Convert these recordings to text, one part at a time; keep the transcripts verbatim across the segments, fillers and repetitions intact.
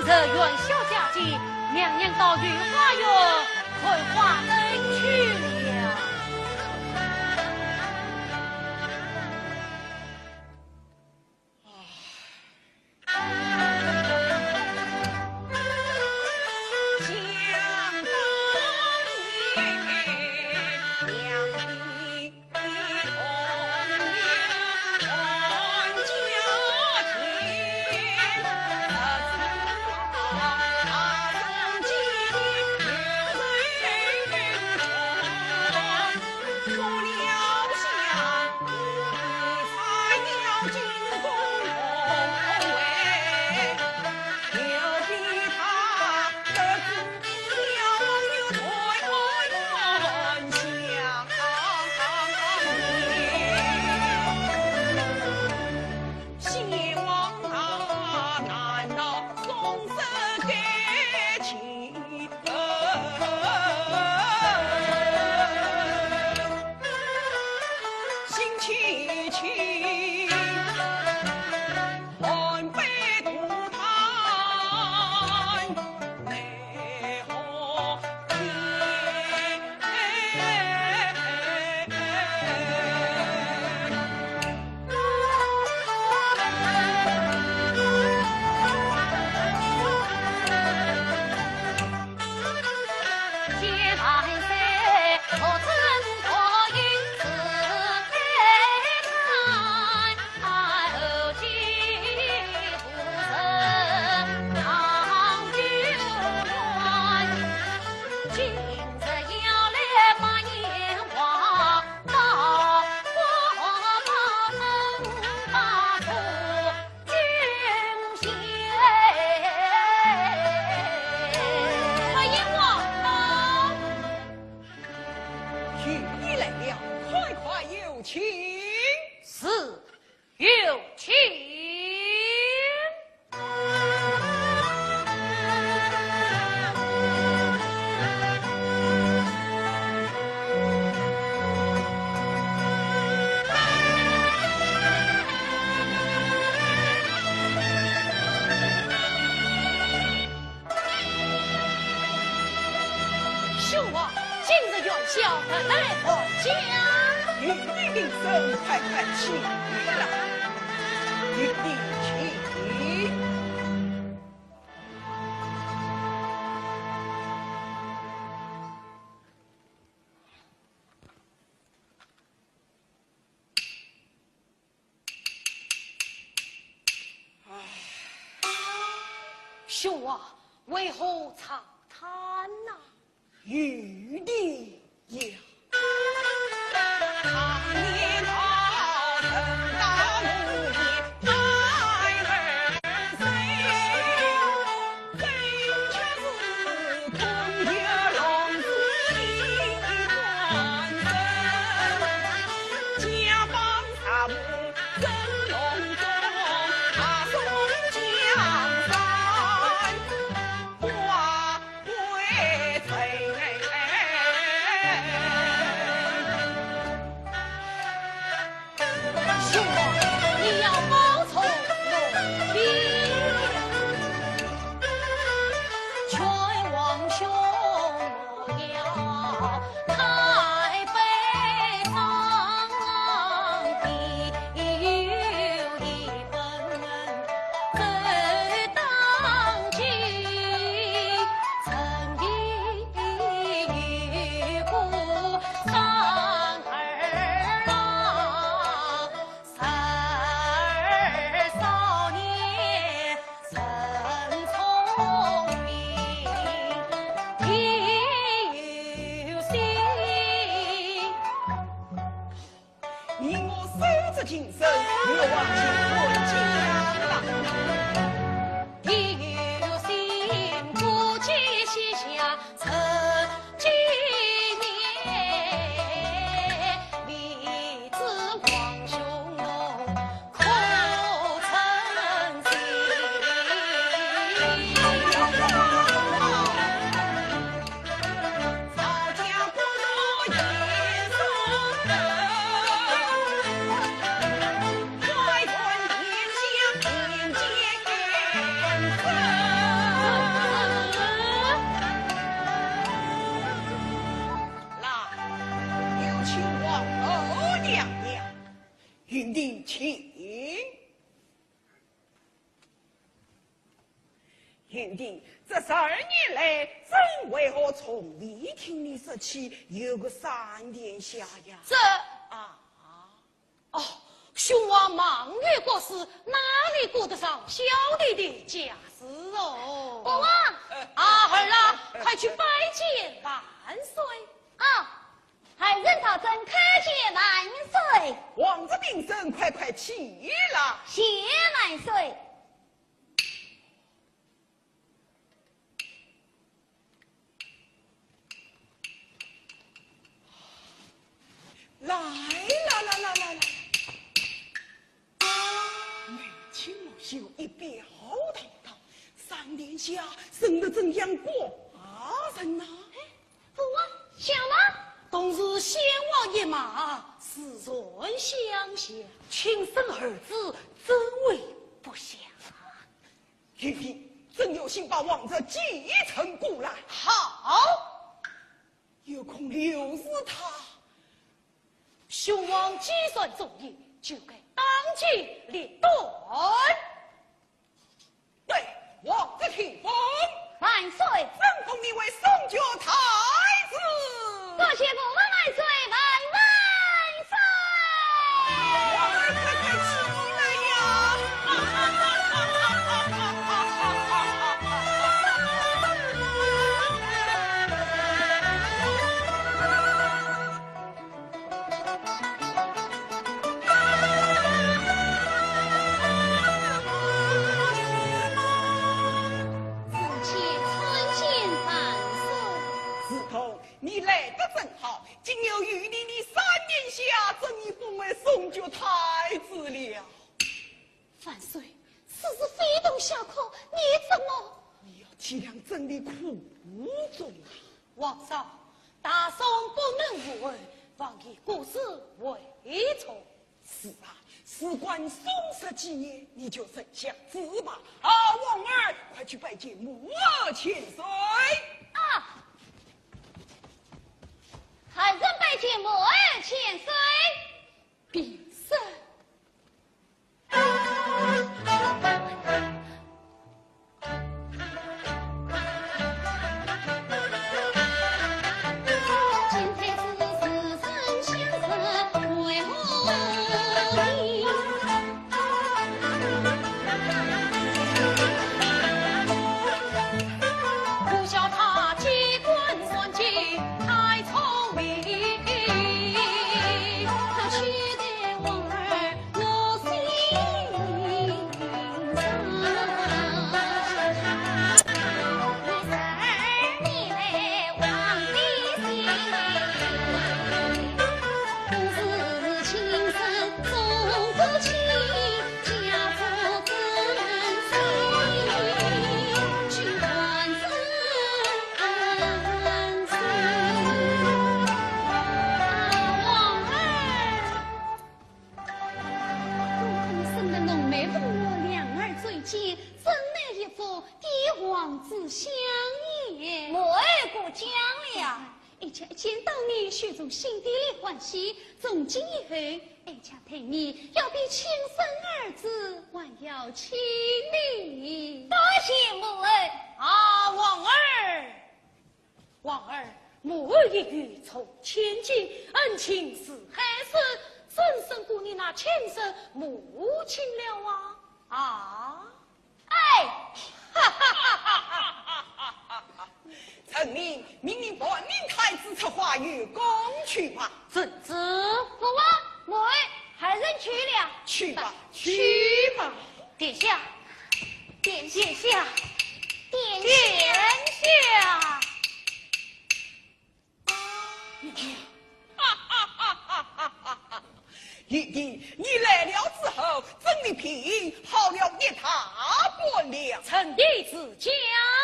这元宵佳节，娘娘到御花园看花灯去了。快快有请。是，有请。兄啊，今日元宵，特来还家。玉帝平身，快快请来。玉帝请。兄啊，为何长叹呐？玉帝呀。你我手执琴声，我望请回家吧。云亭，请。云亭，这十二年来，朕为何从未听你说起有个三殿下呀？这……啊。哦，兄王忙于国事，哪里顾得上小弟的家事哦？国王！啊，儿啊，快去拜见万岁。啊， 儿臣到，参见万岁。皇子平身，快快起来。谢万岁。来，来，来，来，来，来。眉清目秀，仪表堂堂，三殿下生得怎样个人啊？ 父王，相望。同是先王一脉，世传相像，亲生儿子，怎会不像？云亭，朕有信把皇子继承过来。好。有空留住他。兄王既然中意，就该当机立断。 对，皇子听封。万岁。朕封你为松脚太子。多谢父王万岁，万万岁。皇子快快起来呀！ 臣妾参见万岁。梓童，你来得正好，今有玉帝的三殿下，朕已封为松脚太子了。万岁，此事非同小可，你怎么……你要体谅朕的苦衷啊。皇上，大宋不能无后，望以国事为重。 是啊，事关宋室基业，你就认下子吧。啊，王儿，快去拜见母后千岁。啊，儿臣拜见母后千岁。平身。东宫生得浓眉凤目，两耳垂肩，真乃一幅帝王之相也。母后过奖了。哀家一见到你，就从心底里欢喜。从今以后，哀家待你要比亲生儿子还要亲密。多谢母后。啊，王儿。 王儿，母后一语重千金，恩情似海深，怎胜过你那亲生母亲了啊？啊？哎！哈哈哈哈哈哈！臣命命你办理太子出画，入宫去吧。遵旨。父王，母后，儿臣去了。去吧，去吧。殿下，殿下，殿下，殿下。 哈哈哈哈哈哈！玉帝，你来了之后，朕的病好了一大半了。臣弟自家。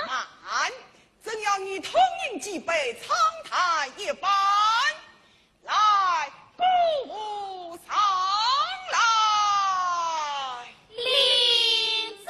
慢，朕要你痛饮几杯，畅谈一番。 来，姑父上来。领旨。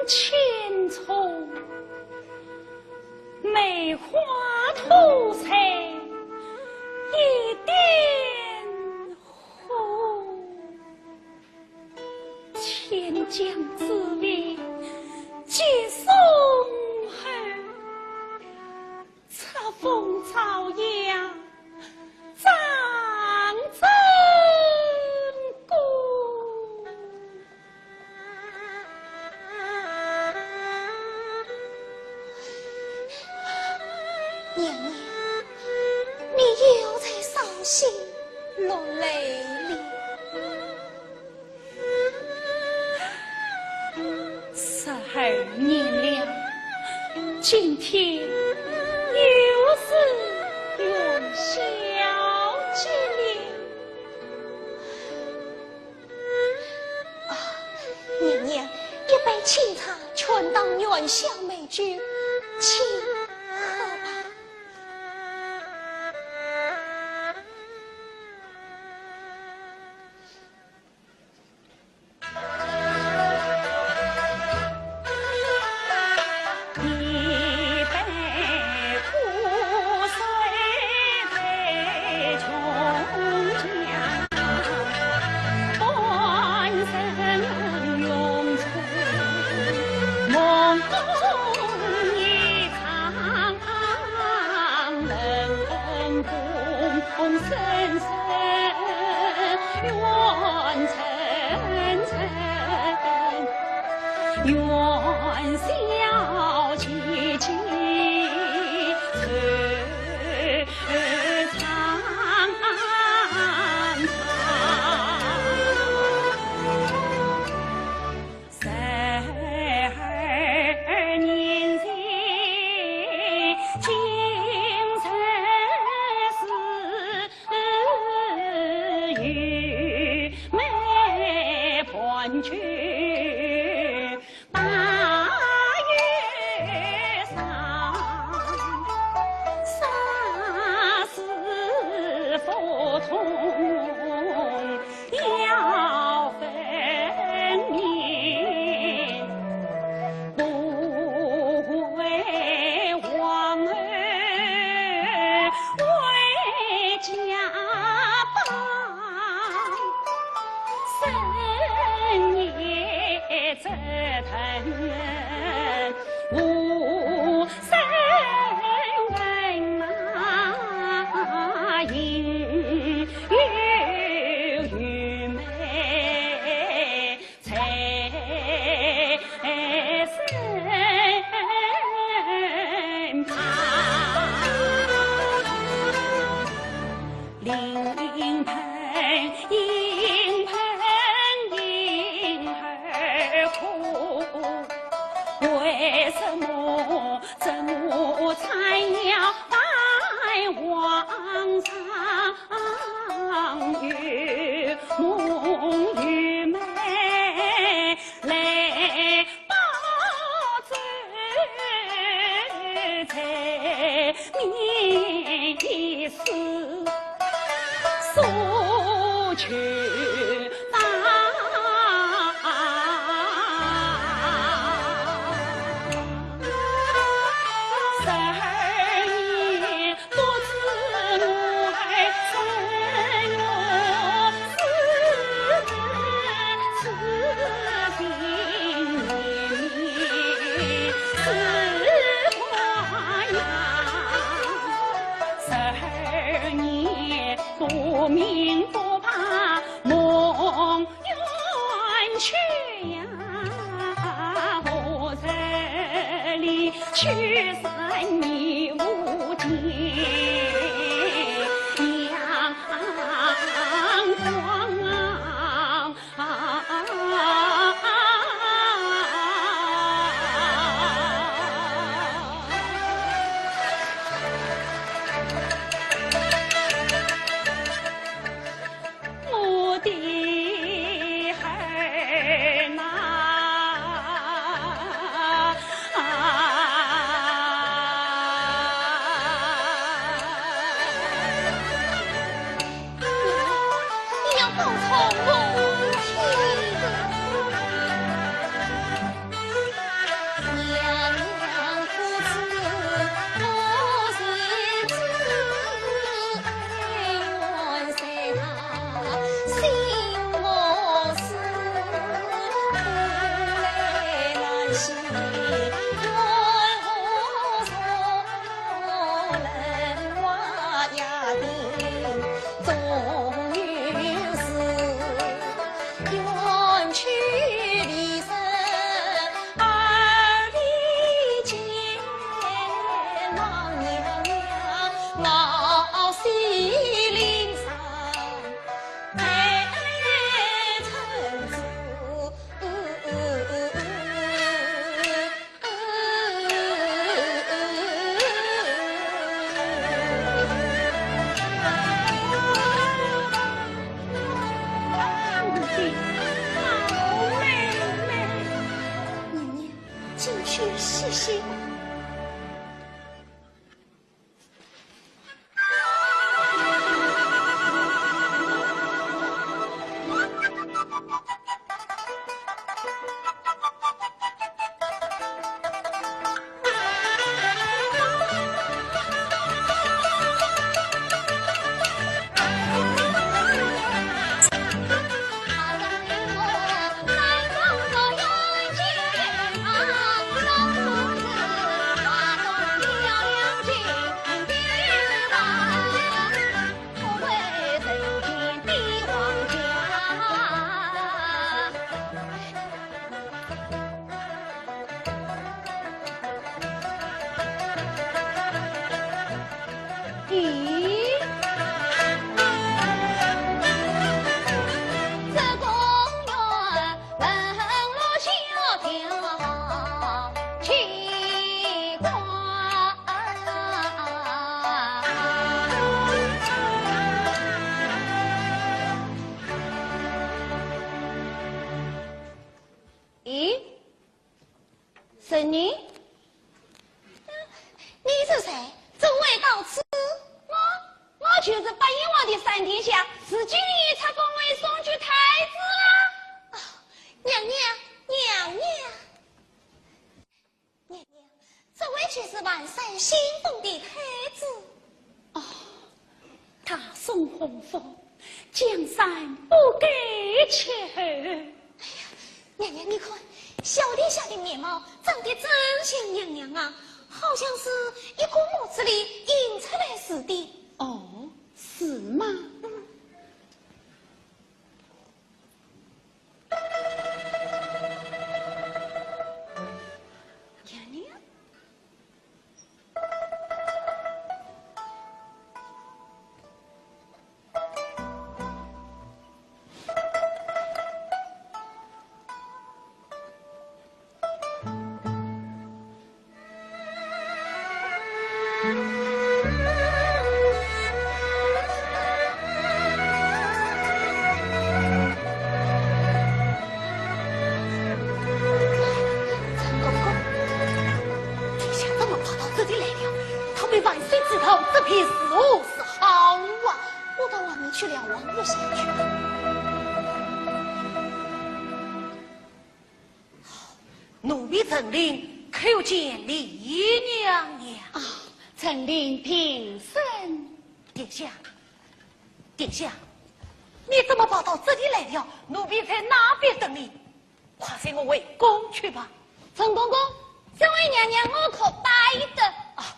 青葱，梅花吐翠一点红。天降紫微接松后， 册封昭阳掌正宫。娘娘，你又在伤心落泪了。 十二年了，今天又是元宵节了。啊，娘娘，一杯清茶全当元宵美酒，请喝吧。娘娘，进去歇息。 咦？这公园闻了小调奇怪。咦？ 陈琳？你是谁？怎会到此？我，我就是八贤王的三殿下，是金陵御赐封为松曲太子啊！哦，娘娘，娘娘，娘娘，这位就是万岁新封的太子。哦， 大宋洪福，江山不改气候。哎呀，娘娘，你看，小殿下的面貌长得真像娘娘啊，好像是一个模子里印出来似的。哦，是吗？嗯。 娘娘？陈公公，殿下怎么跑到这里来了？他被万岁知道，这便如何是好啊？我到外面去瞭望一下去。 奴婢陈琳叩见李娘娘。啊，陈琳平身。殿下，殿下，你怎么跑到这里来了？奴婢在那边等你，快随我回宫去吧。陈公公，这位娘娘我可拜得。啊，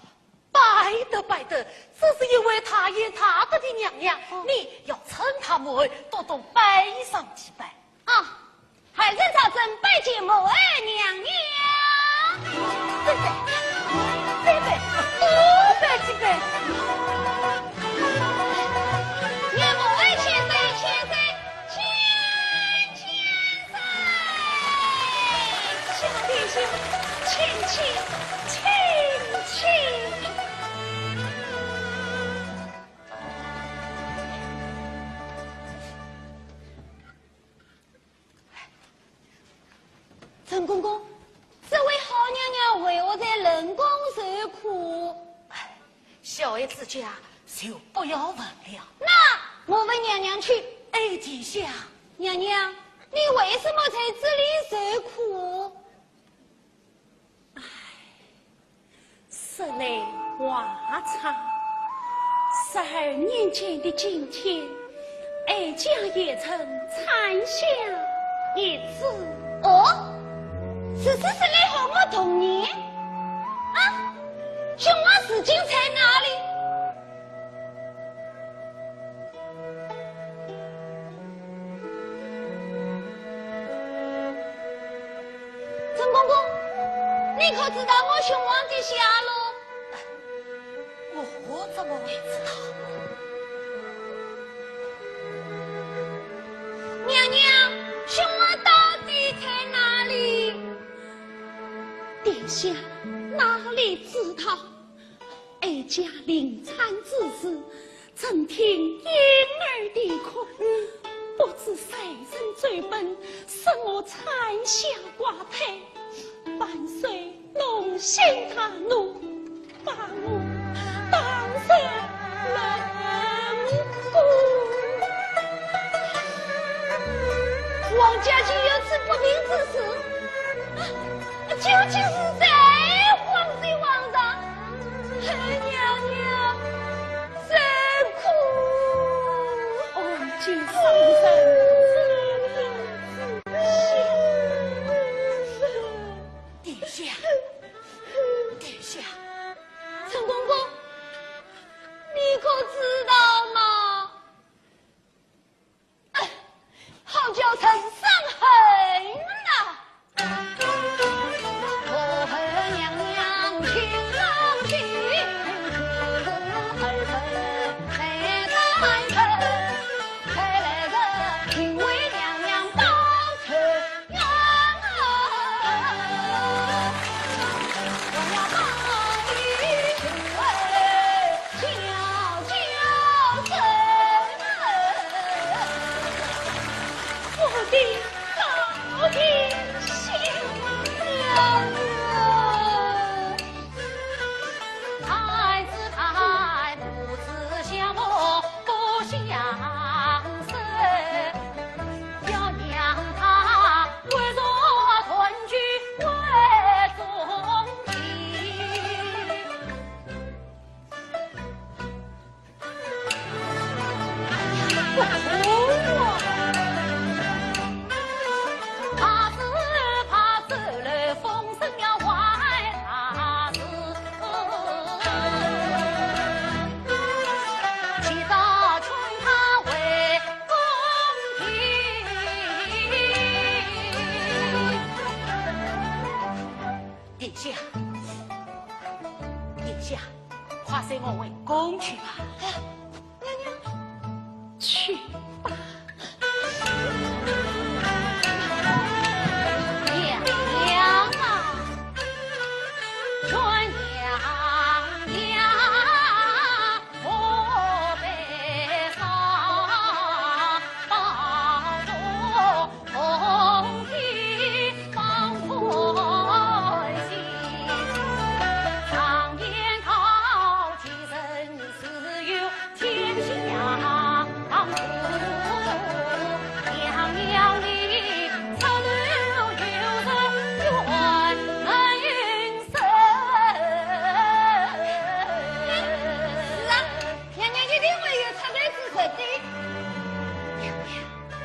拜得拜得，这是一位大贤大德的娘娘，哦。你要称她母后，多多拜上几拜。啊，孩儿赵祯拜见母后娘娘。再拜，再拜，多拜几拜。愿母后千岁千岁千 千岁，小殿下，请起，请起。陈公公，这位好娘娘为何在冷宫受苦？哎， 小孩子家就不要问了。那我问娘娘去。哎，殿下。娘娘，你为什么在这里受苦？唉，说来话长。十二年前的今天，哀家也曾产下一子。哦？这是谁来和我同年？啊，雄王如今在哪里？陈公公，你可知道我雄王的下落？ 我怎么会知道？娘娘，雄王到底在哪里？殿下哪里知道？哀家临产之时，正听婴儿啼哭，不知谁人奏本，说我产下怪胎，万岁 龙心大怒，把我打入冷宫。王家竟有此不明之事，啊，究竟是谁谎奏皇上？哎，娘娘，谁哭？哦，这伤人心。 殿下，殿下。陈公公，你可知道吗？哎，好叫人伤痕呐！殿下，殿下，快随我回宫去吧。啊，娘娘。去吧。娘娘啊，全娘娘。 是啊，娘娘一定会有出头之日的。娘娘啊！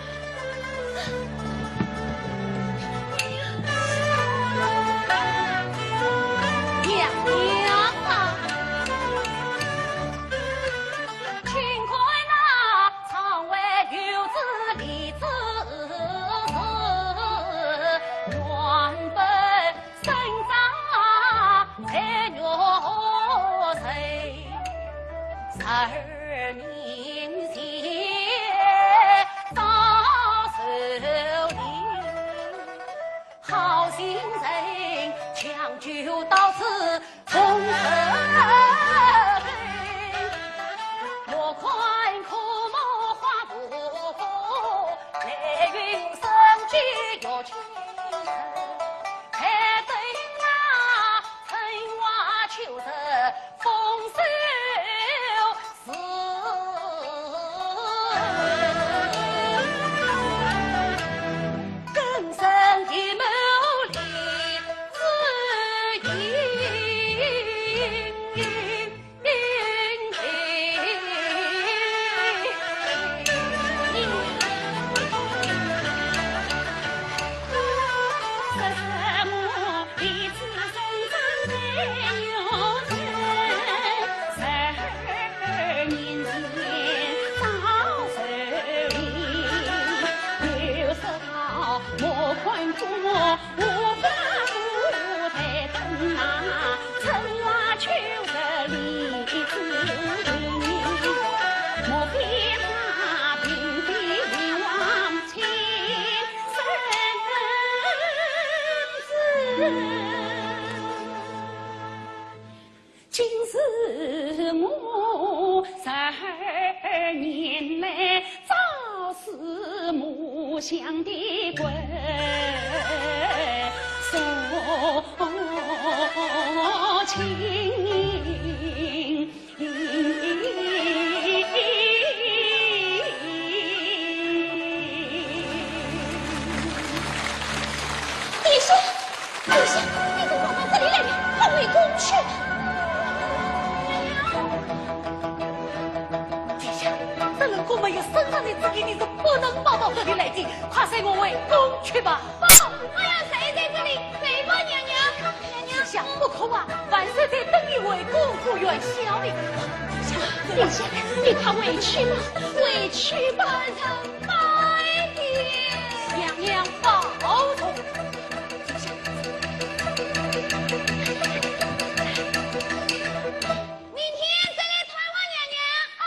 今日我十二年来朝思暮想的归宿情。 殿下，殿下，你怎么跑到这里来了？快回宫去吧。殿下，这冷宫没有圣上的旨意，你是不能跑到这里来的。快随我回宫去吧。不，我要睡在这里，睡吧，娘娘。 殿下，不可啊，万岁在等你回宫，不远小礼。殿下，殿下，你快回去吧，回去吧。娘娘保重。明天再来探望娘娘啊。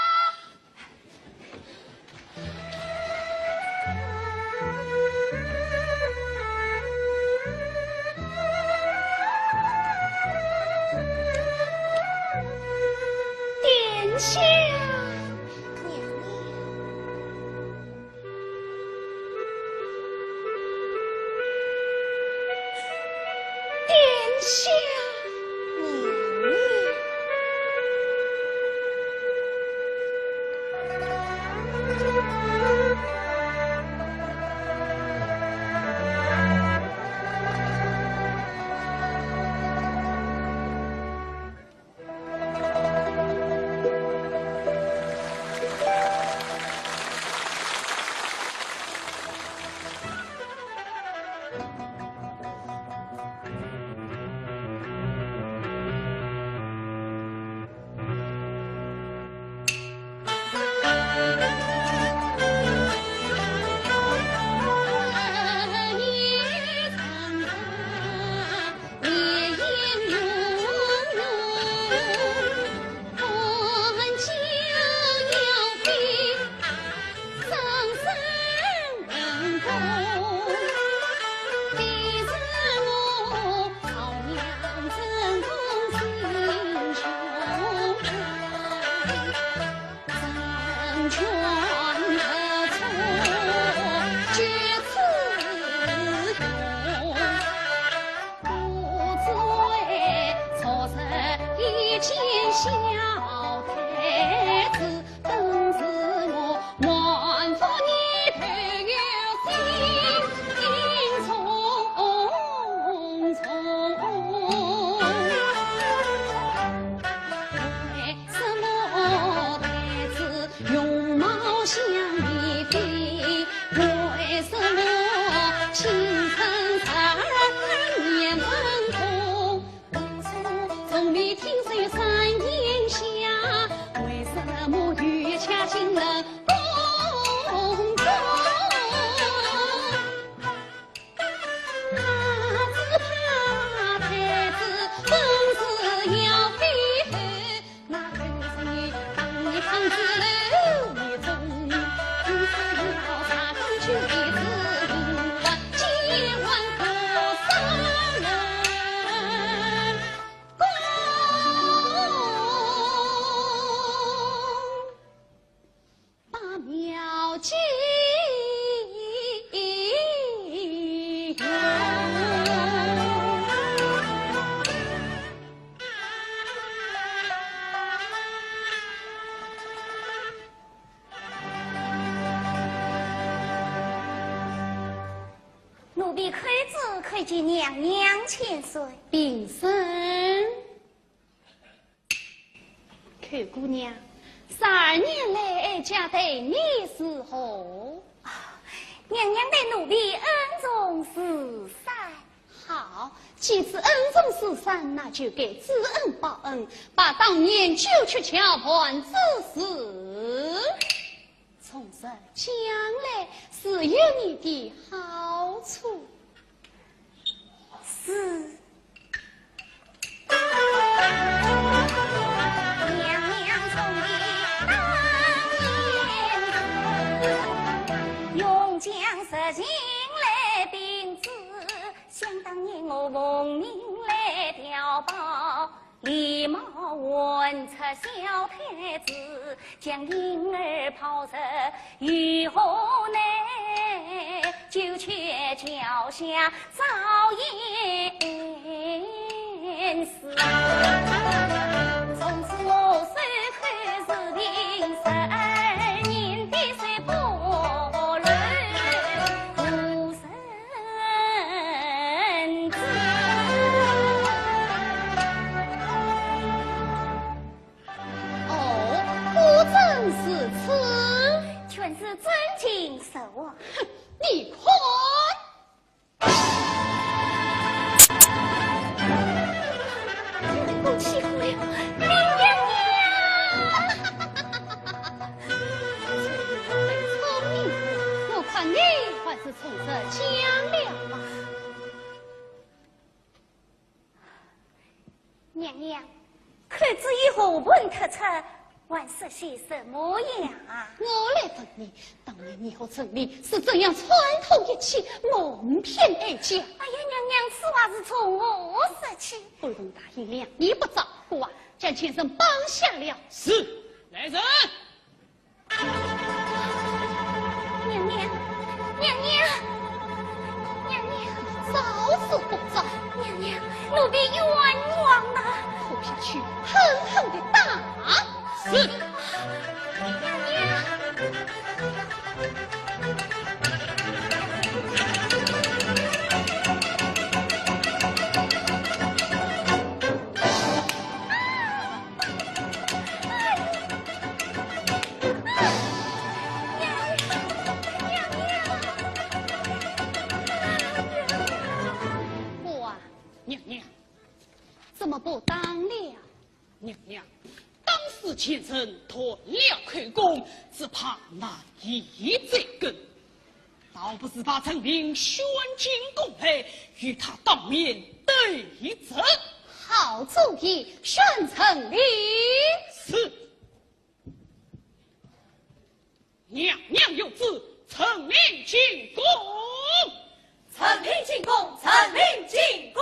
殿下，娘娘。 殿下，娘娘。 奴婢叩首，叩见娘娘千岁。平身。寇姑娘，十二年来哀家待你如何？啊，娘娘待奴婢恩重如山。 好，既是恩重如山，那就该知恩报恩，把当年九曲桥畔之事，从实讲来，自有你的好处。是。来调包，礼貌唤出小太子，将婴儿抱入御河内，就且脚下照应事。从此我守口是定，十二年的岁不论无人知。哦，果真如此？全是真情实话。哼，你看。不起哭了，林娘娘！聪明，我看你还是从实讲了吧。 娘娘，口子已和盘托出，还说些什么呀？我来问你，当年你和陈琳是怎样串通一气，蒙骗哀家？哎呀，娘娘，此话是从何说起？不容大爷两言不照，快将贱人绑下了。是，来人！ 娘娘，娘娘，娘娘，招是不招？娘娘，奴婢冤枉啊！拖下去，狠狠地打。是。娘娘。 哇，娘娘，怎么不打了？娘娘，打死贱人断了口供，只怕难以追根。 倒不如把陈琳宣进宫来，与她当面对质。好主意，宣陈琳。是。娘娘有旨，陈琳进宫。陈琳进宫，陈琳进宫。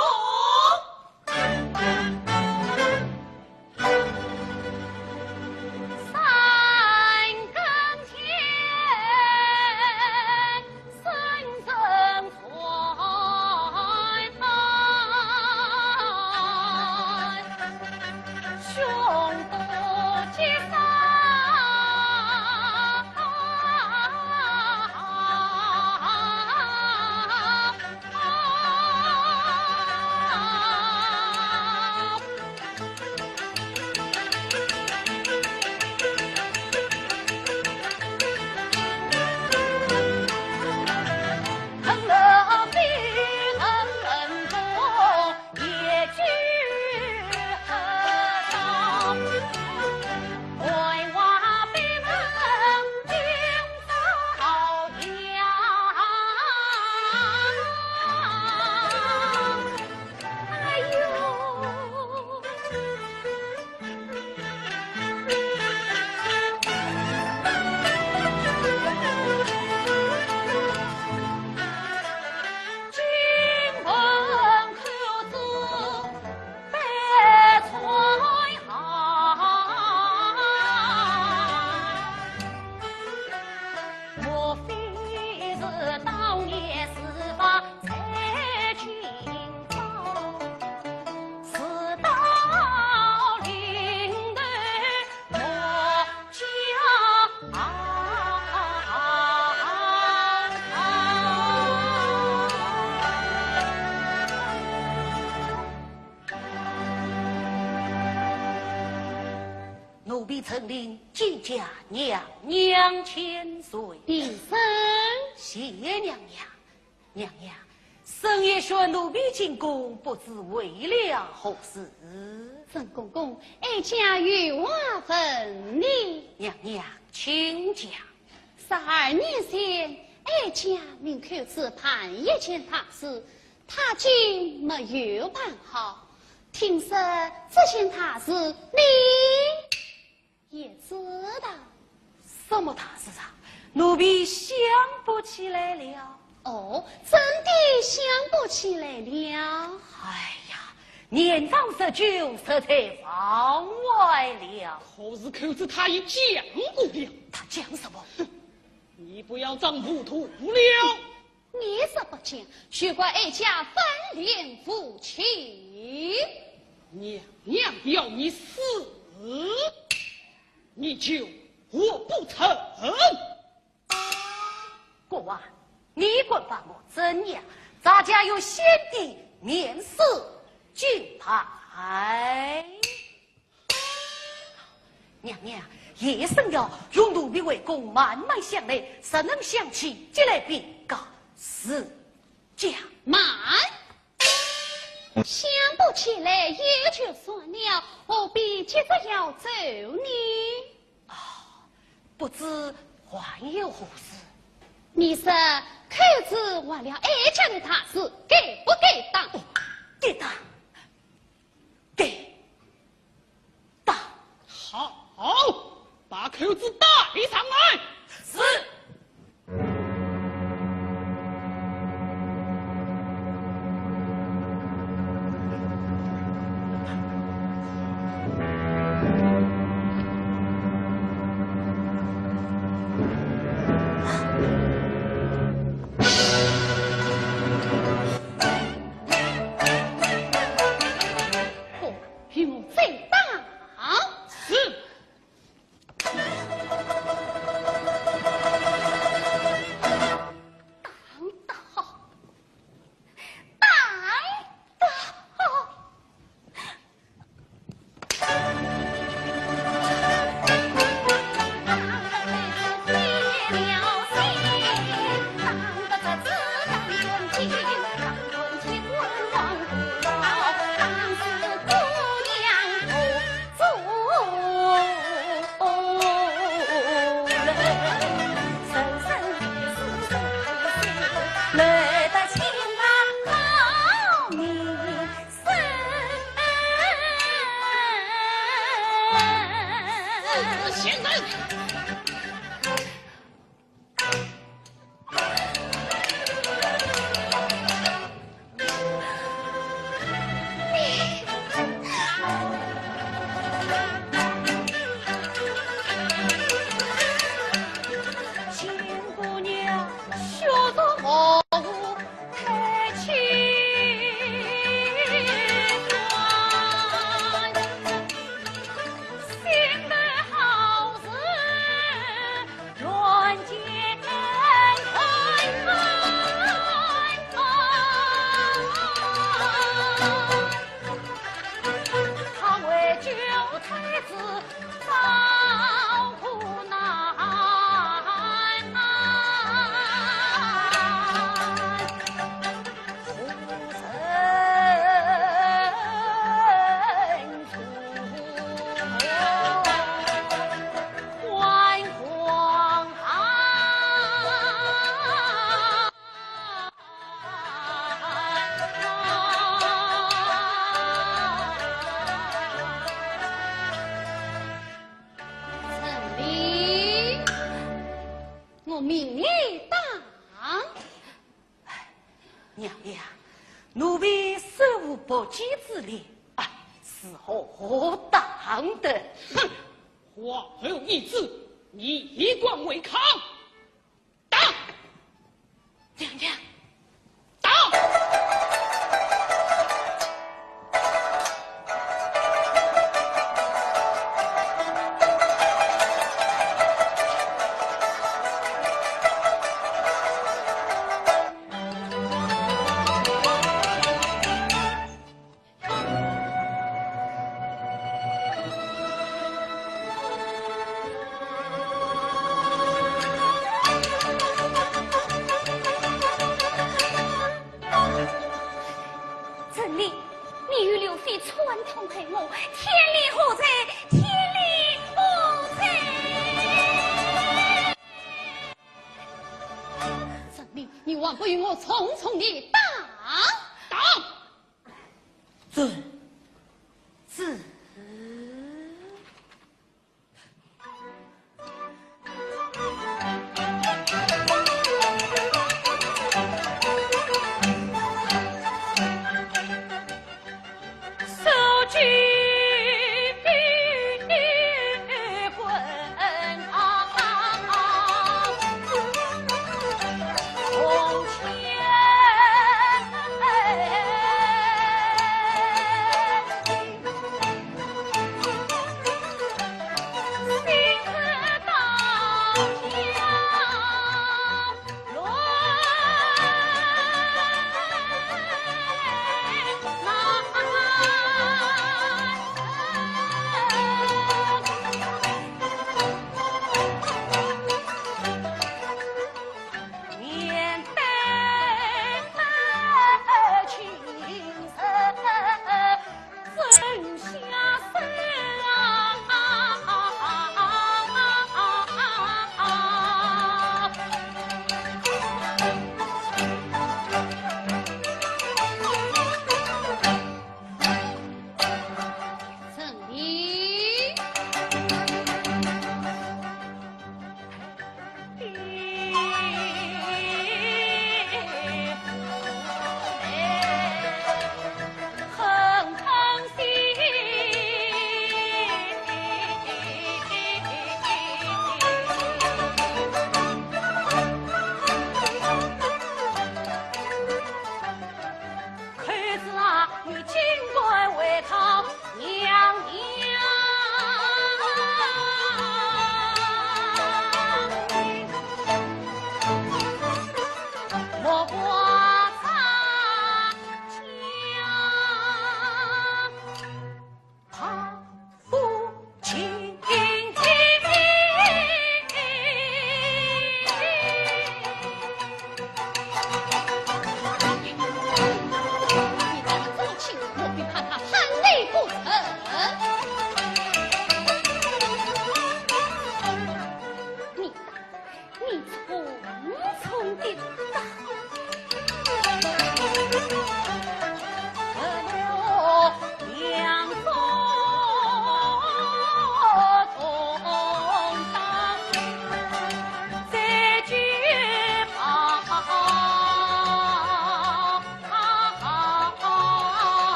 哎呦！奴婢陈琳见驾娘娘千岁。平身。谢娘娘。娘娘，沈爷宣奴婢进宫，不知为了何事？沈公公，哀家有话问你。娘娘，请讲。十二年前，哀家命寇珠办一件大事， 他竟没有办好。听说这件大事你也知道。什么大事啊？奴婢想不起来了。哦，真的想不起来了。哎呀，年方十九，实在忘怀了。可是寇珠他已讲过了。他讲什么？你不要装糊涂了。你若不讲，休怪哀家翻脸无情。娘娘要你死，你就活不成。 国王，你敢把我怎样？咱家有先帝面世金牌。娘娘，夜深了，容奴婢回宫慢慢想来，若能想起，即来禀告。是。 讲。慢！想不起来也就算了，何必急着要走呢？哦，不知还有何事？你说，寇珠坏了哀家的大事，该不该打？哦，该打，该 打。好，把寇珠带上来。是。不，与我再打。是。打，打，打。 陈琳，我命你打。 娘娘，奴婢虽无不义之理，哎，是何当得？哼，话后一字，你敢违抗？打！娘娘，打！ 陈琳，你与刘妃串通害我，天理何在？天理何在？陈琳，你还不与我重重的打？打！遵旨。 陈你，你重重的打。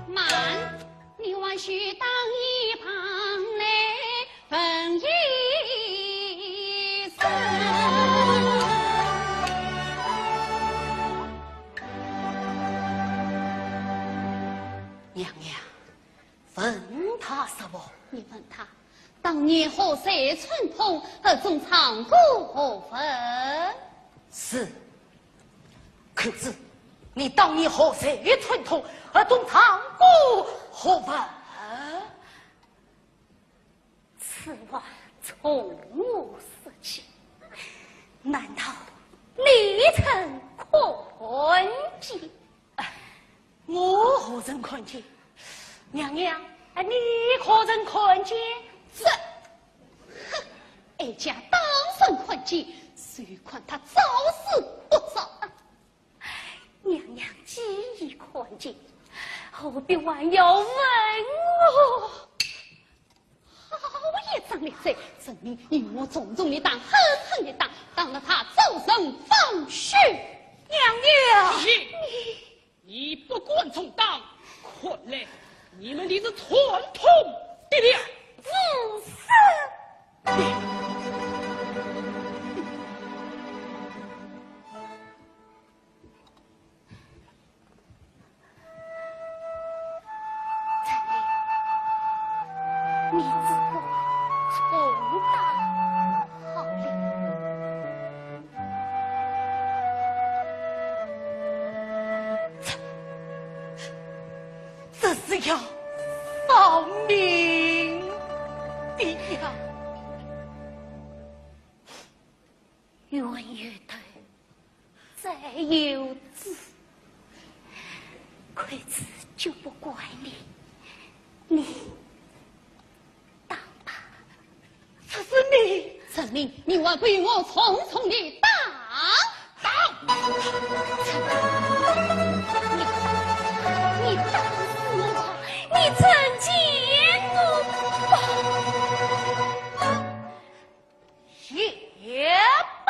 慢，你还需当一旁来问一声。娘娘， 问他什么？你问他，当年河水穿通，河中藏过何物？是。可是，你当年河水穿通，河中藏过何物？此话从何说起？难道你曾看见？ 我何曾看见？娘娘，啊，你可曾看见？这，哼，哀家当然看见，就看他招是不招。娘娘既已看见，何必还要问我？ 好一张利嘴，分明与我重重的打，狠狠的打，打了他周身放血。娘娘！你，你不敢重打，看来你们的是串通的了。不是。你只管重打好了。这，这是要丧命的呀！冤有头， 债有主，亏子就不怪你，你打吧。这是你，陈琳，你还不与我重重的打？打！陈琳，你，你打死我吧，你成全我吧。 也罢。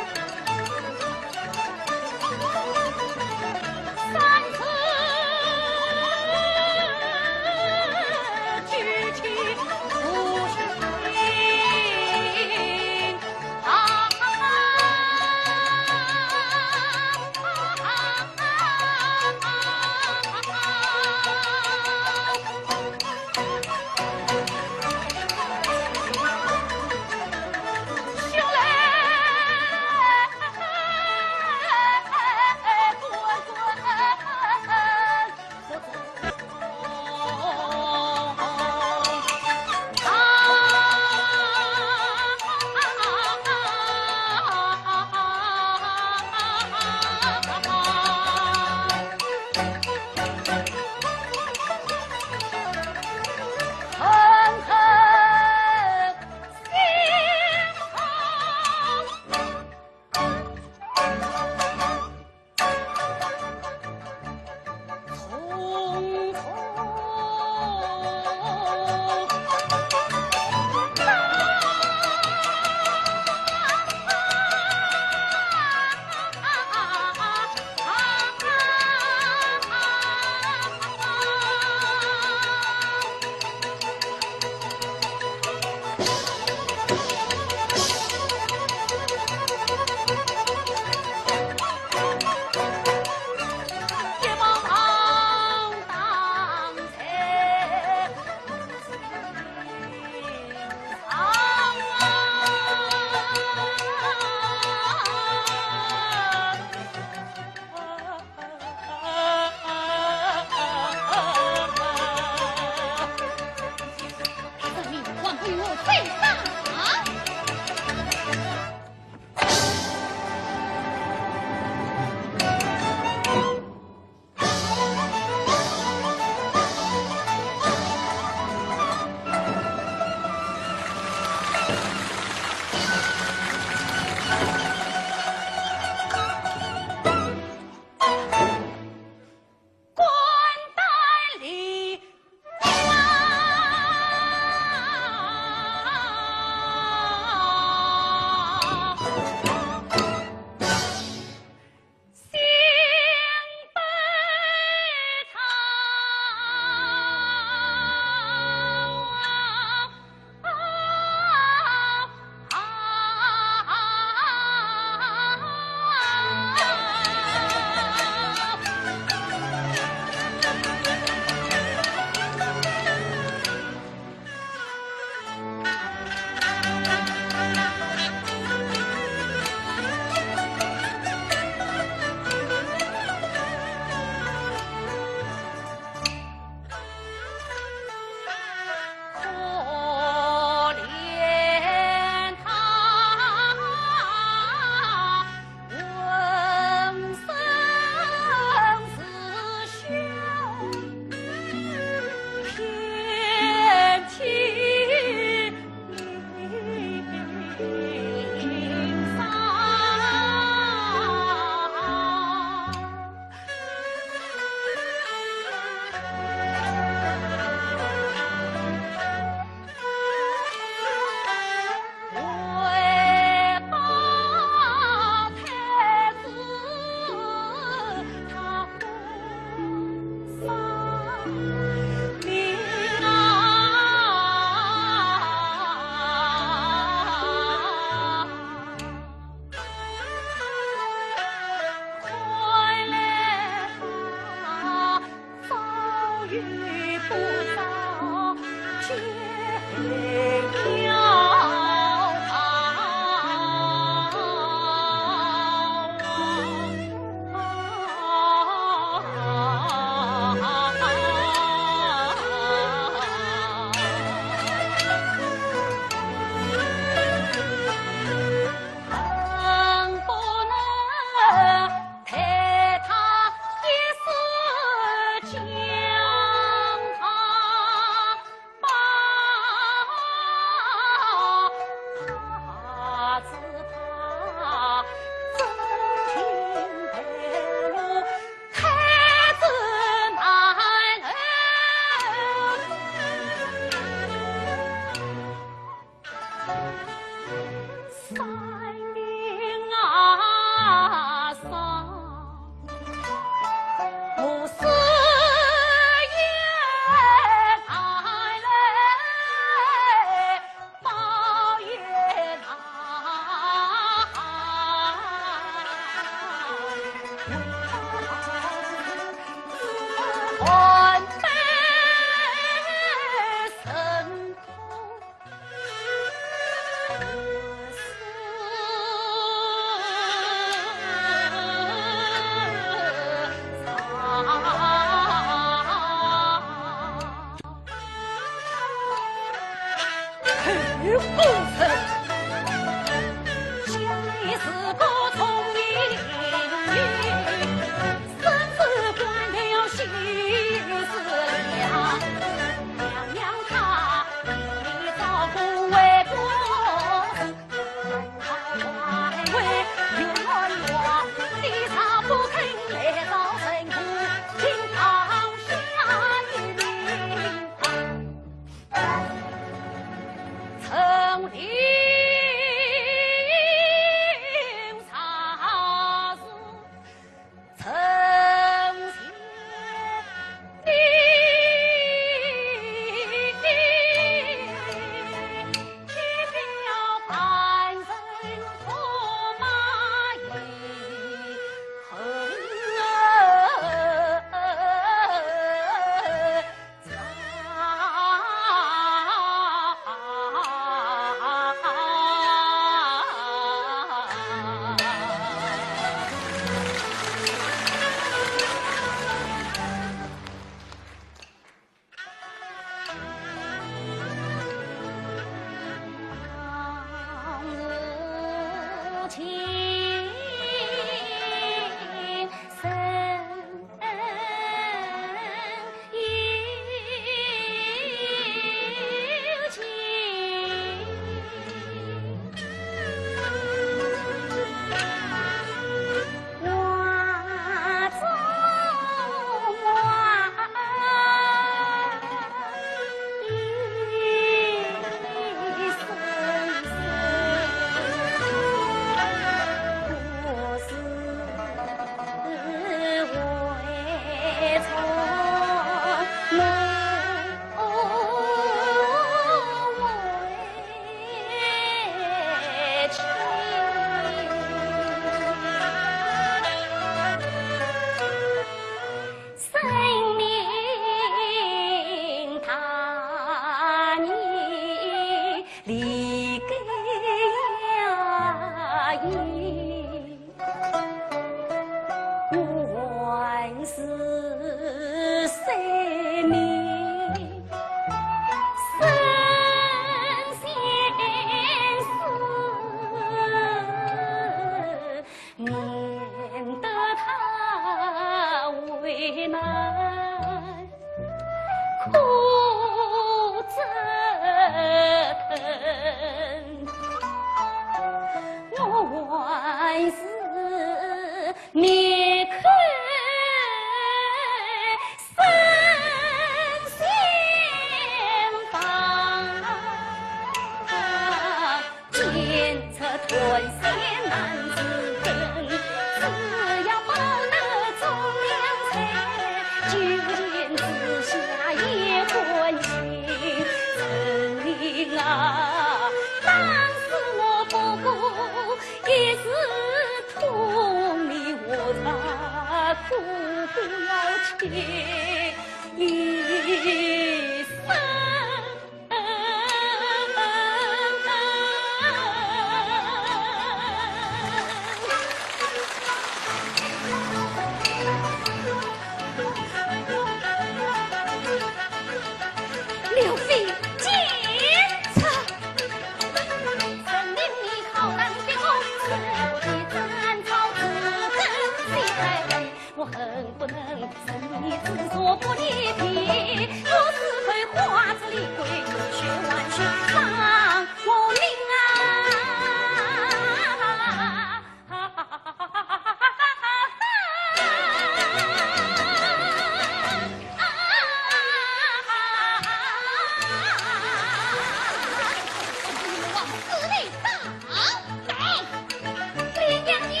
李娘娘，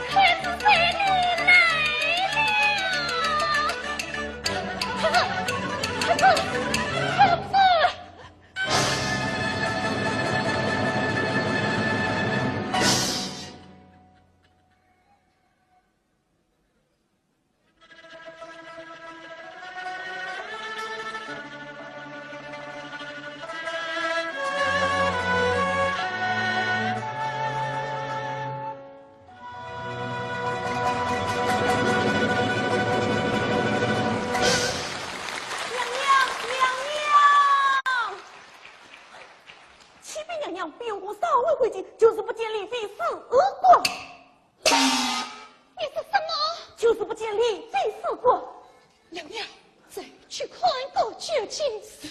孩子随你来了。孩子，孩子，孩子。娘娘，娘娘！启禀娘娘，边关稍微回京，就是不见李妃尸骨。 你说什么？就是不见李妃尸骨。娘娘，再去看个究竟。是。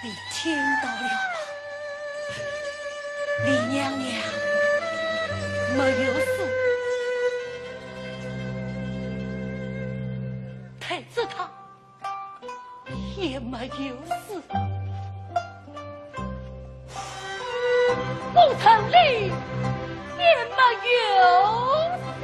你听到了吗？李娘娘没有死，太子他 也没有死，顾城里也没有死。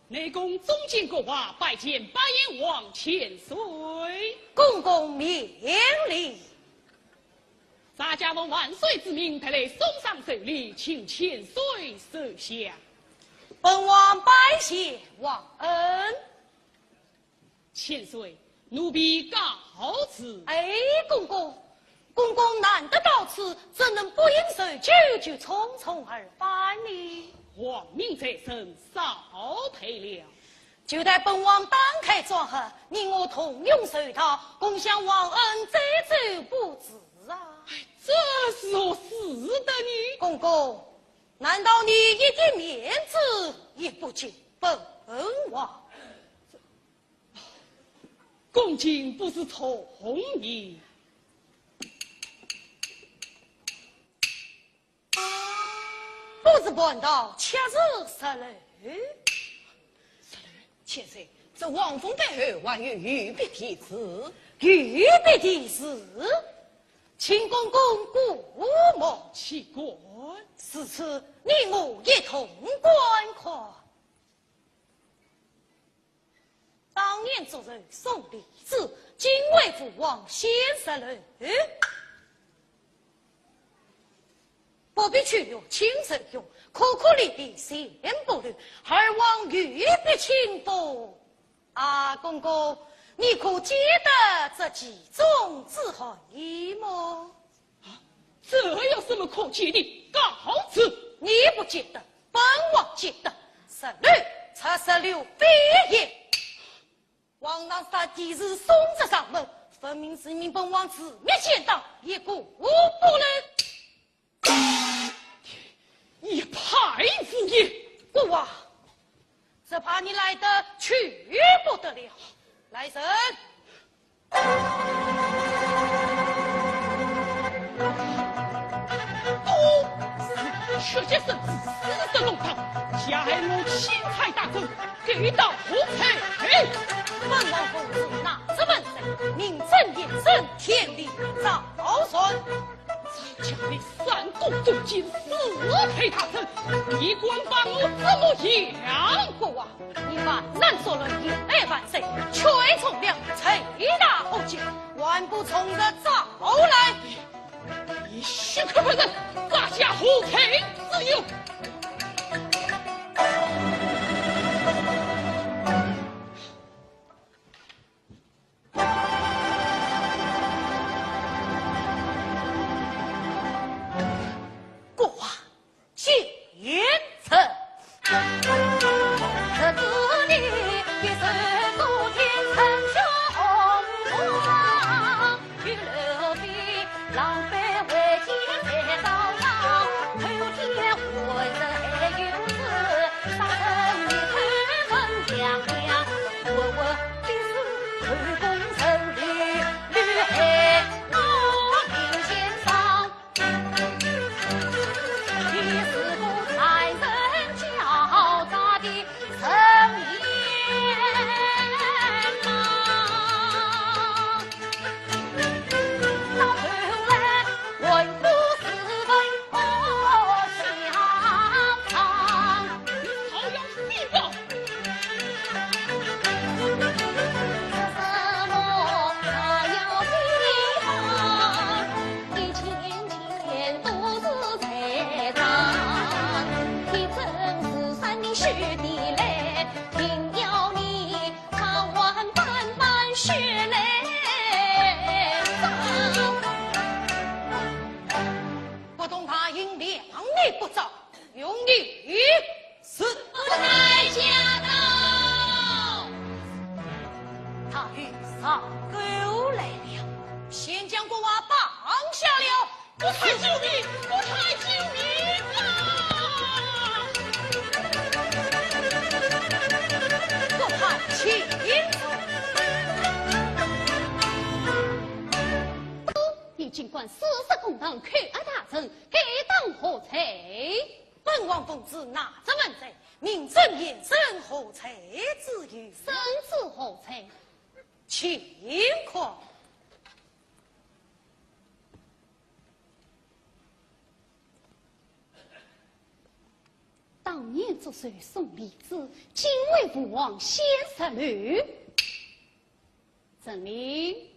内宫忠敬国王拜见八贤王千岁。公公免礼。咱家奉万岁之命，特来送上寿礼，请千岁收下。本王拜谢皇恩。千岁，奴婢告辞。哎，公公，公公难得到此，怎能不饮寿酒就匆匆而返呢？皇命在身，少陪了。 就待本王打开装盒，你我同用寿桃，共享皇恩，再走不迟啊！哎，这如何使得呢？公公，难道你一点面子也不给本王？恭敬不如从命。 不是蟠桃，却是石榴。石榴，千岁，这皇封背后还有御笔题字。御笔题字？请公公过目。岂敢。如此，你我一同观看。 当年祝寿送李子，今为父王献石榴。不必屈辱，请受用，颗颗粒粒全不留，儿皇御笔亲封。啊，公公，你可见得这其中之含义么？ 啊，这有什么可见的？告辞。你不见得，本王见得。石榴出石榴非也。皇上杀弟子送至上门，分明是命本王自灭先当，一个不留。一派胡言！国王，只怕你来得去不得了。来人！ 都是血节生子，私自弄堂，加害我钦差大臣，勾当何罪？本王奉旨拿之问罪，名正言顺，天理昭彰。 将你三个总监四陪大臣，你敢把我怎么样？国王，你犯难捉难，以爱万岁，却从良，罪大恶极，还不从实招来。你，你休克不仁，咱家何罪之有？ 国王见臣。啊，狗来了，先将国王绑下了。国太救命！国太救命啊！国太请坐。你竟敢私设公堂，扣押大臣，该当何罪？本王奉旨拿着问罪，明正言审，何罪之有？审之何罪？请看。当年祝寿送李子，今为父王献石榴。 陈琳，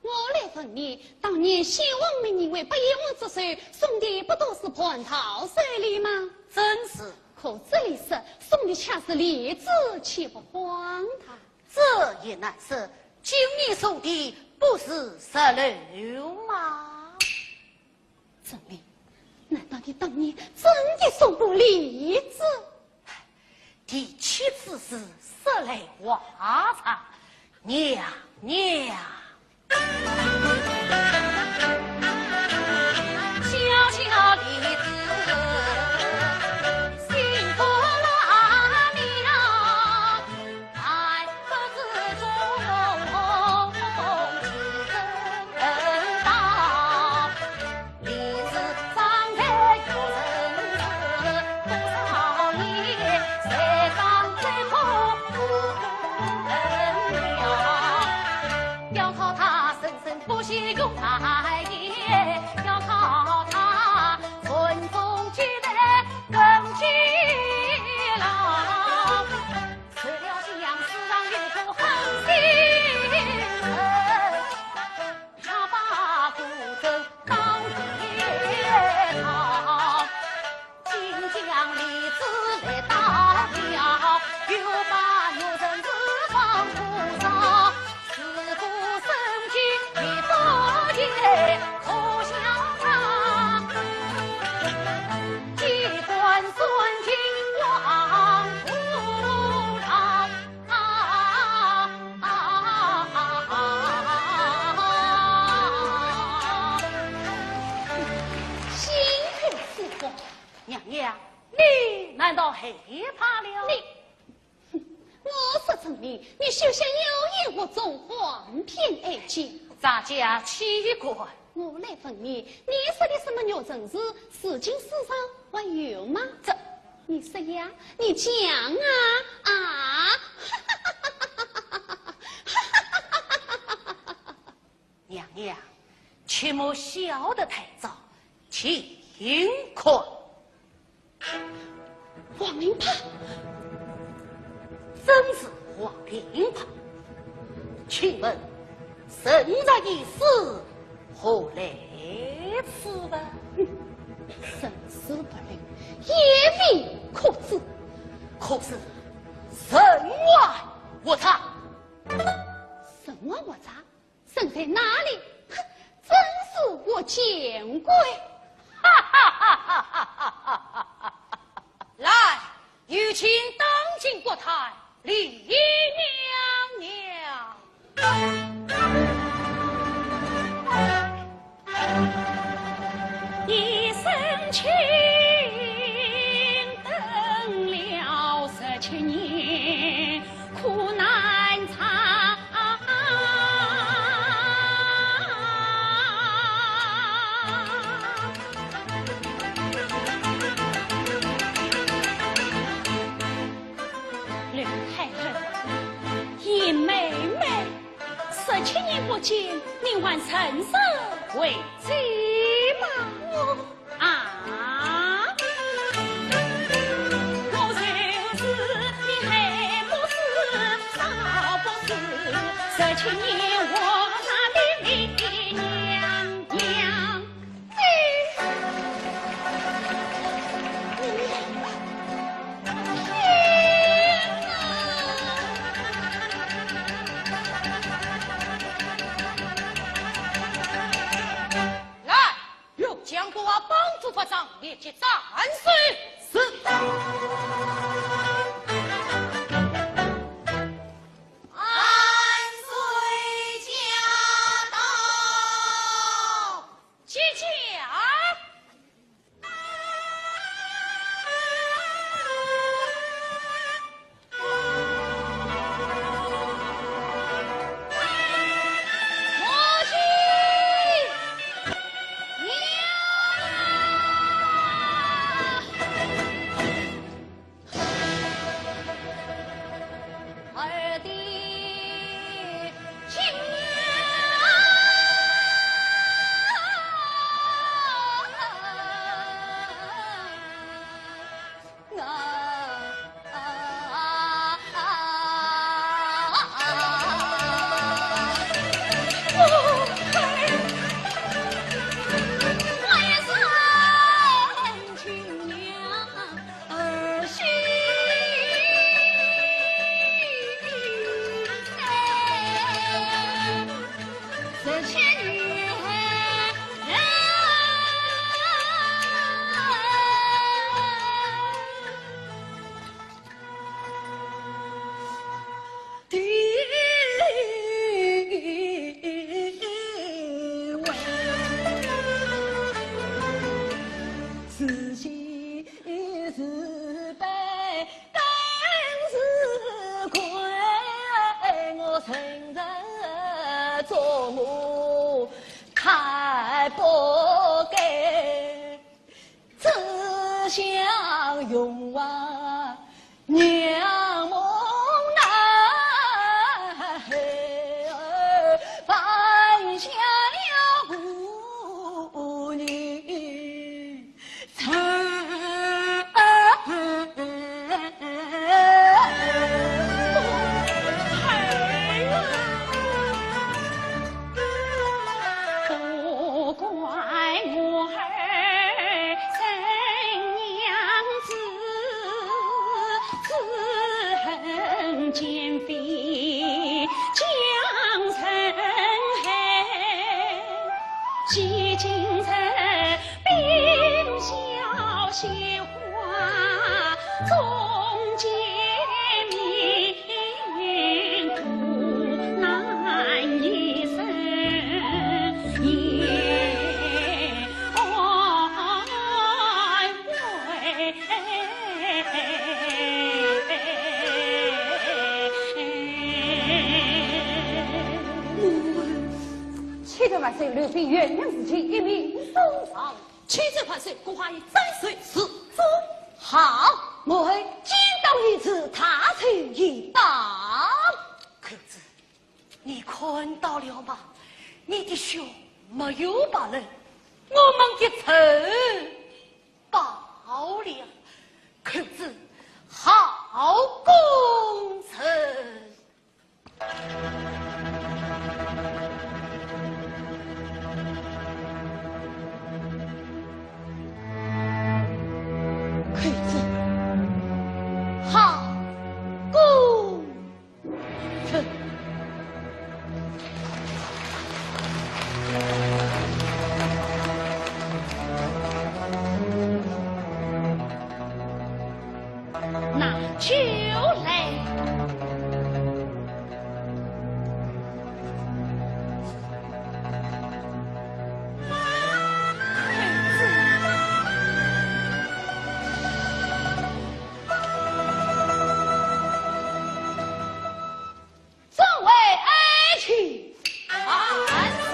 我来问你，当年先王命你为八贤王祝寿，送的不都是蟠桃寿礼吗？正是。可这里说送的却是李子，岂不荒唐？这也难说，今年送的不是石榴吗？ 陈琳，难道你当年真的送过李子？提起此事，说来话长，娘娘。小小李子，心不乱了。 心口似火。娘娘，你难道害怕了？你，哼，我说陈琳，你休想妖言惑众，谎骗哀家。咱家岂敢。我来问你，你说的什么玉宸子，如今世上还有吗？这，你说呀，你讲啊，啊！ 娘娘，切莫笑得太早，请看。黄绫帕。真是黄绫帕。请问圣上御史何来此物？人事不明，一无可知。可是人外何在？人外何在？ 人在哪里？哼，真是活见鬼！来，有请当今国太李娘娘。一声请，等了十七年， 苦难长。刘太后，严妹妹，十七年不见，你还甚是未知吗？我 啊！我就是你黑木子，少不是十七年我那的李娘娘。你，你，天哪！ 来，有将国王绑住法场，立即斩首。是。万岁！启奏万岁，刘备元阳之际，一命送上。启奏万岁，国画已斩首示众。好，母后见到御赐，大仇已报。寇珠，你看到了吗？你的血没有白流，我们的仇 报了。寇珠，好功臣。寇珠，好功 臣。那就来。 众位爱卿万岁！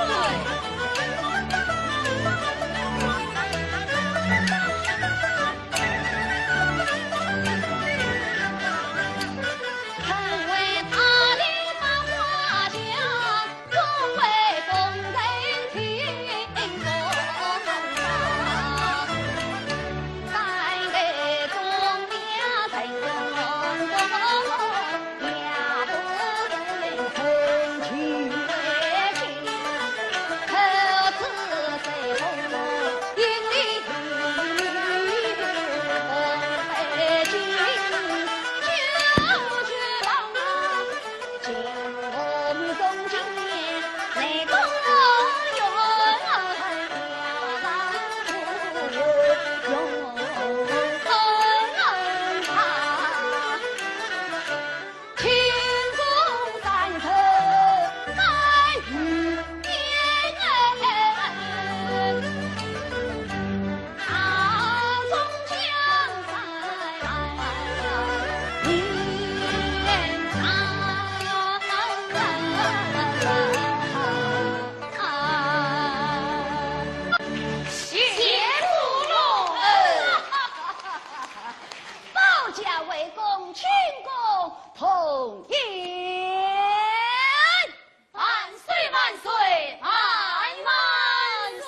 保驾为公，庆功同饮。万岁万岁万万岁！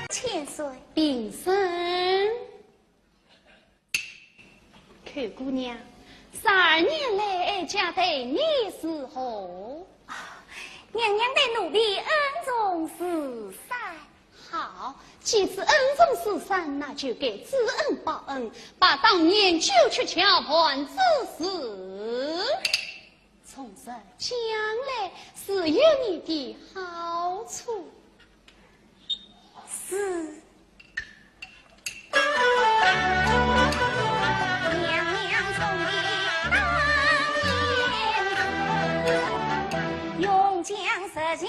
千岁。平身。 寇姑娘，十二年来哀家待你如何？啊，娘娘待奴婢恩重如山。好，既是恩重如山，那就该知恩报恩，把当年九曲桥畔之事，从实讲来，自有你的好处。 是。娘娘从前当年，用将实情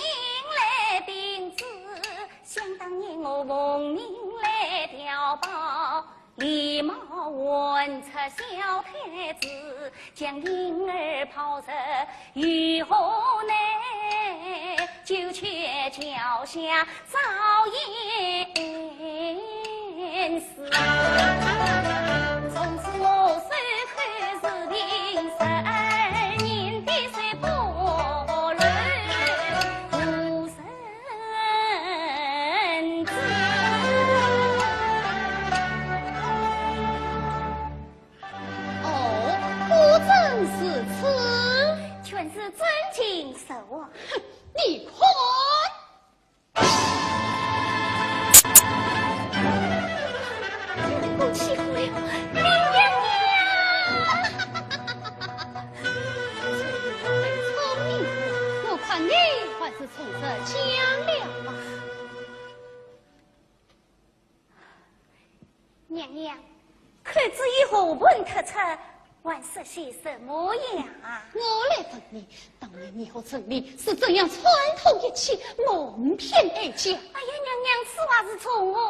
来禀知，想当年我奉命来调报， 李茂问出小太子，将婴儿抛入御河内，九曲桥下遭淹死。从此我守口如瓶，十二年的岁不论无人 哦，果真如此？全是真情实话。哼，你看。能够欺负了你娘娘。聪明，我看你还是从实讲了吧。 娘娘，寇珠已和盘托出，还说些什么呀？我来问你，当年你和陈琳是怎样串通一气，蒙骗哀家？哎呀，娘娘，此话是从何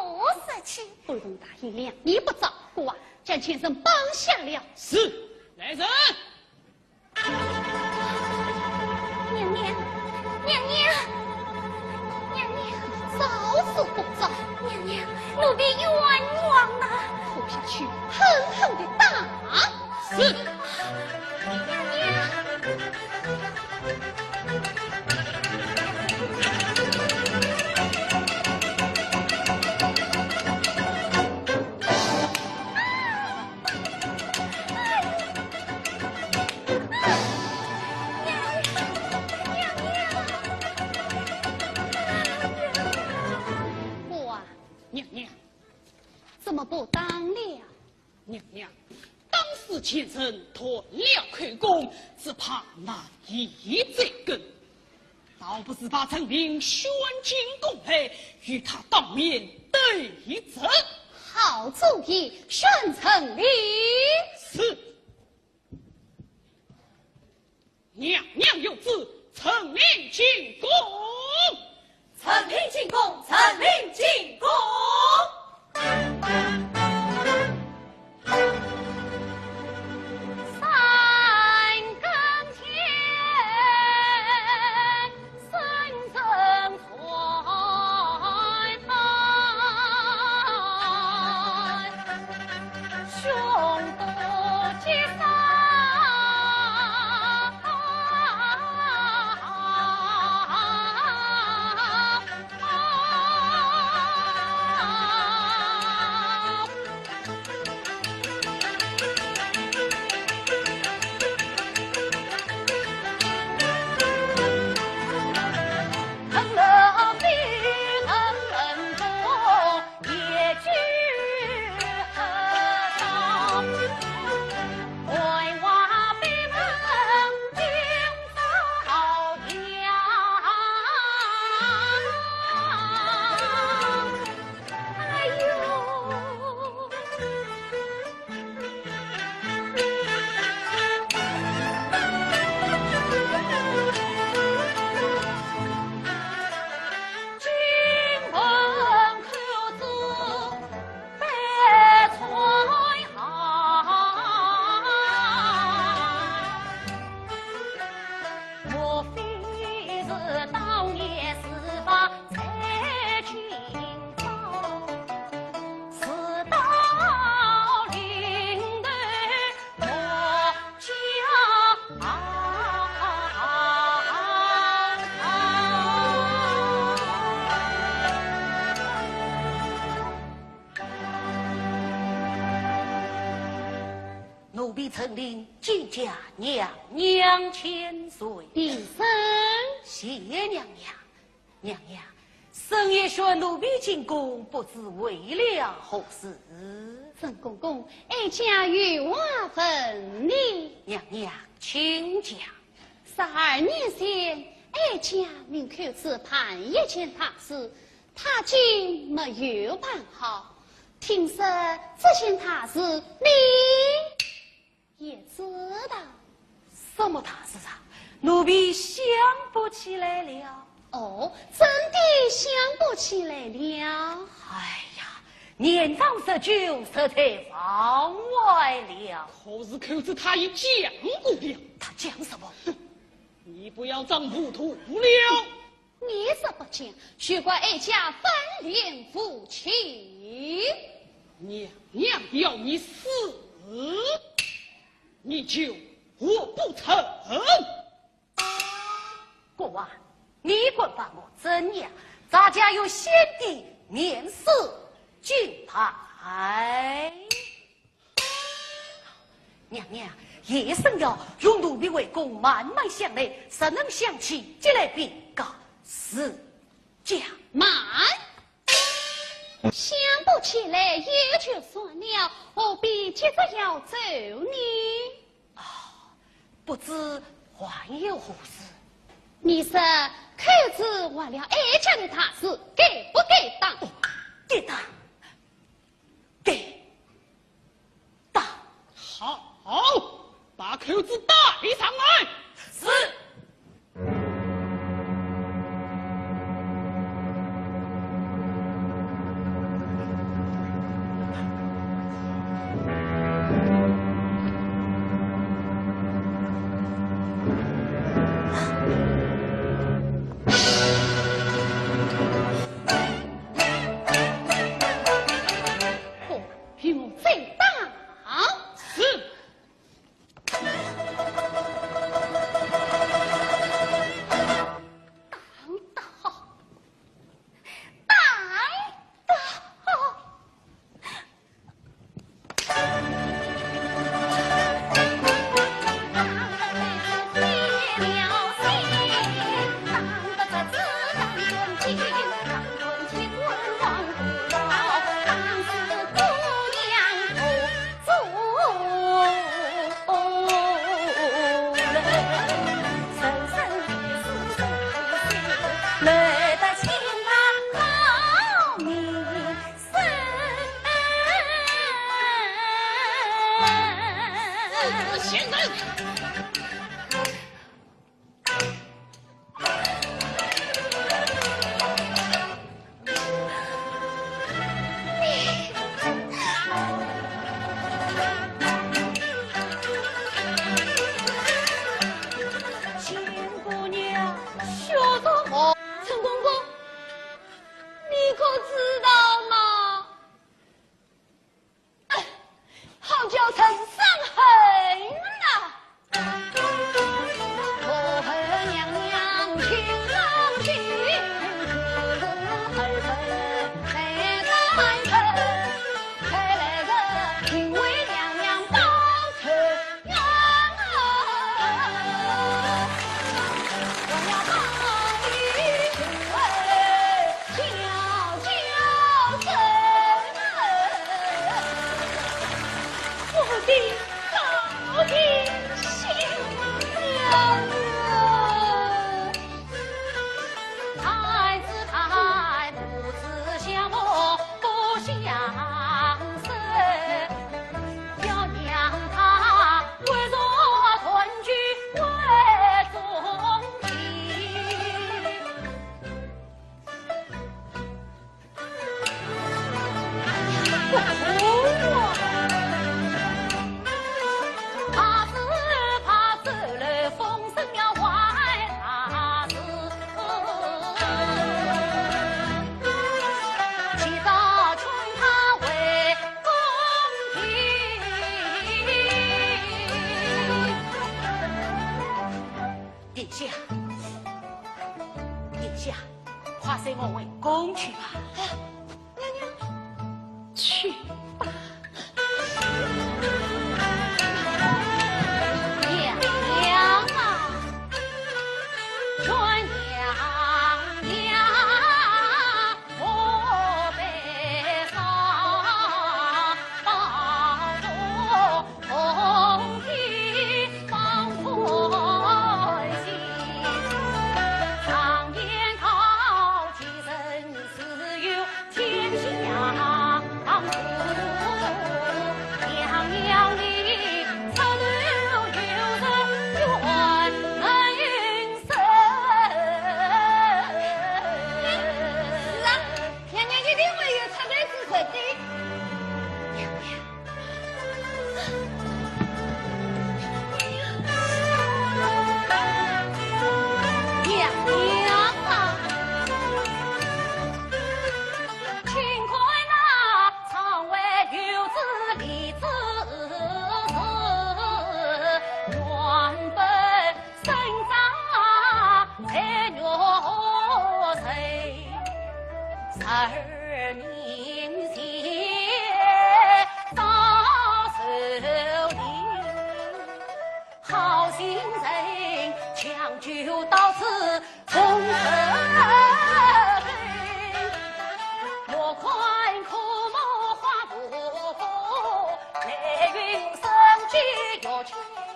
说起？不能答应两年不招，孤儿将前生绑下了。是，来人！ 娘娘，娘娘，娘娘，招是不招？娘娘，奴婢冤枉啊！拖下去，狠狠地打。是。娘娘。先生断了口供，只怕难以追根。倒不如把陈琳宣进宫来，与他当面对质。好主意，宣陈琳。是。 娘娘有旨，陈琳进宫。陈琳进宫，陈琳进宫。三更天，声声 哎呦！奴婢陈琳见驾，娘娘千岁。平身。谢娘娘。 娘娘，深夜宣奴婢进宫，不知为了何事？陈公公，哀家有话问你。娘娘，请讲。十二年前，哀家命寇珠办一件大事，他竟没有办好。听说这件大事，你 也知道。什么大事啊？奴婢想不起来了。哦，真的想不起来了。哎呀，年长日久，实在忘怀了。可是寇珠她已讲过了。她讲什么？你不要装糊涂了。 你若不讲，休怪哀家翻脸无情。娘娘要你死，你就活不成。郭槐，你敢把我怎样？咱家有先帝面世金牌。 娘娘，夜深了，容奴婢回宫慢慢想来，若能想起，即来禀告。是。驾。慢！想不起来也就算了，何必急着要走呢？哦，不知还有何事？你说，寇珠坏了哀家的大事，该不该打？哦，该打。 对，打。好，把寇珠带上来。是。哦，与我再打。是。现在。 新姑娘，说什么？陈公公，你可知道吗？哎，好叫陈生恨呐！ 我的好的新娘啊！孩子看，母子相和不相舍，要让他为我团聚为中心。 殿下，殿下，快随我回宫去吧。啊，娘娘。去吧。娘娘啊，全娘娘。 是啊，娘娘一定会有出头之日的。娘娘啊！请看那窗外有枝荔枝树，原本 生长在玉树，十二年前遭受凌，好心人抢救到此，从此莫看枯木花无花，来云生机又青春。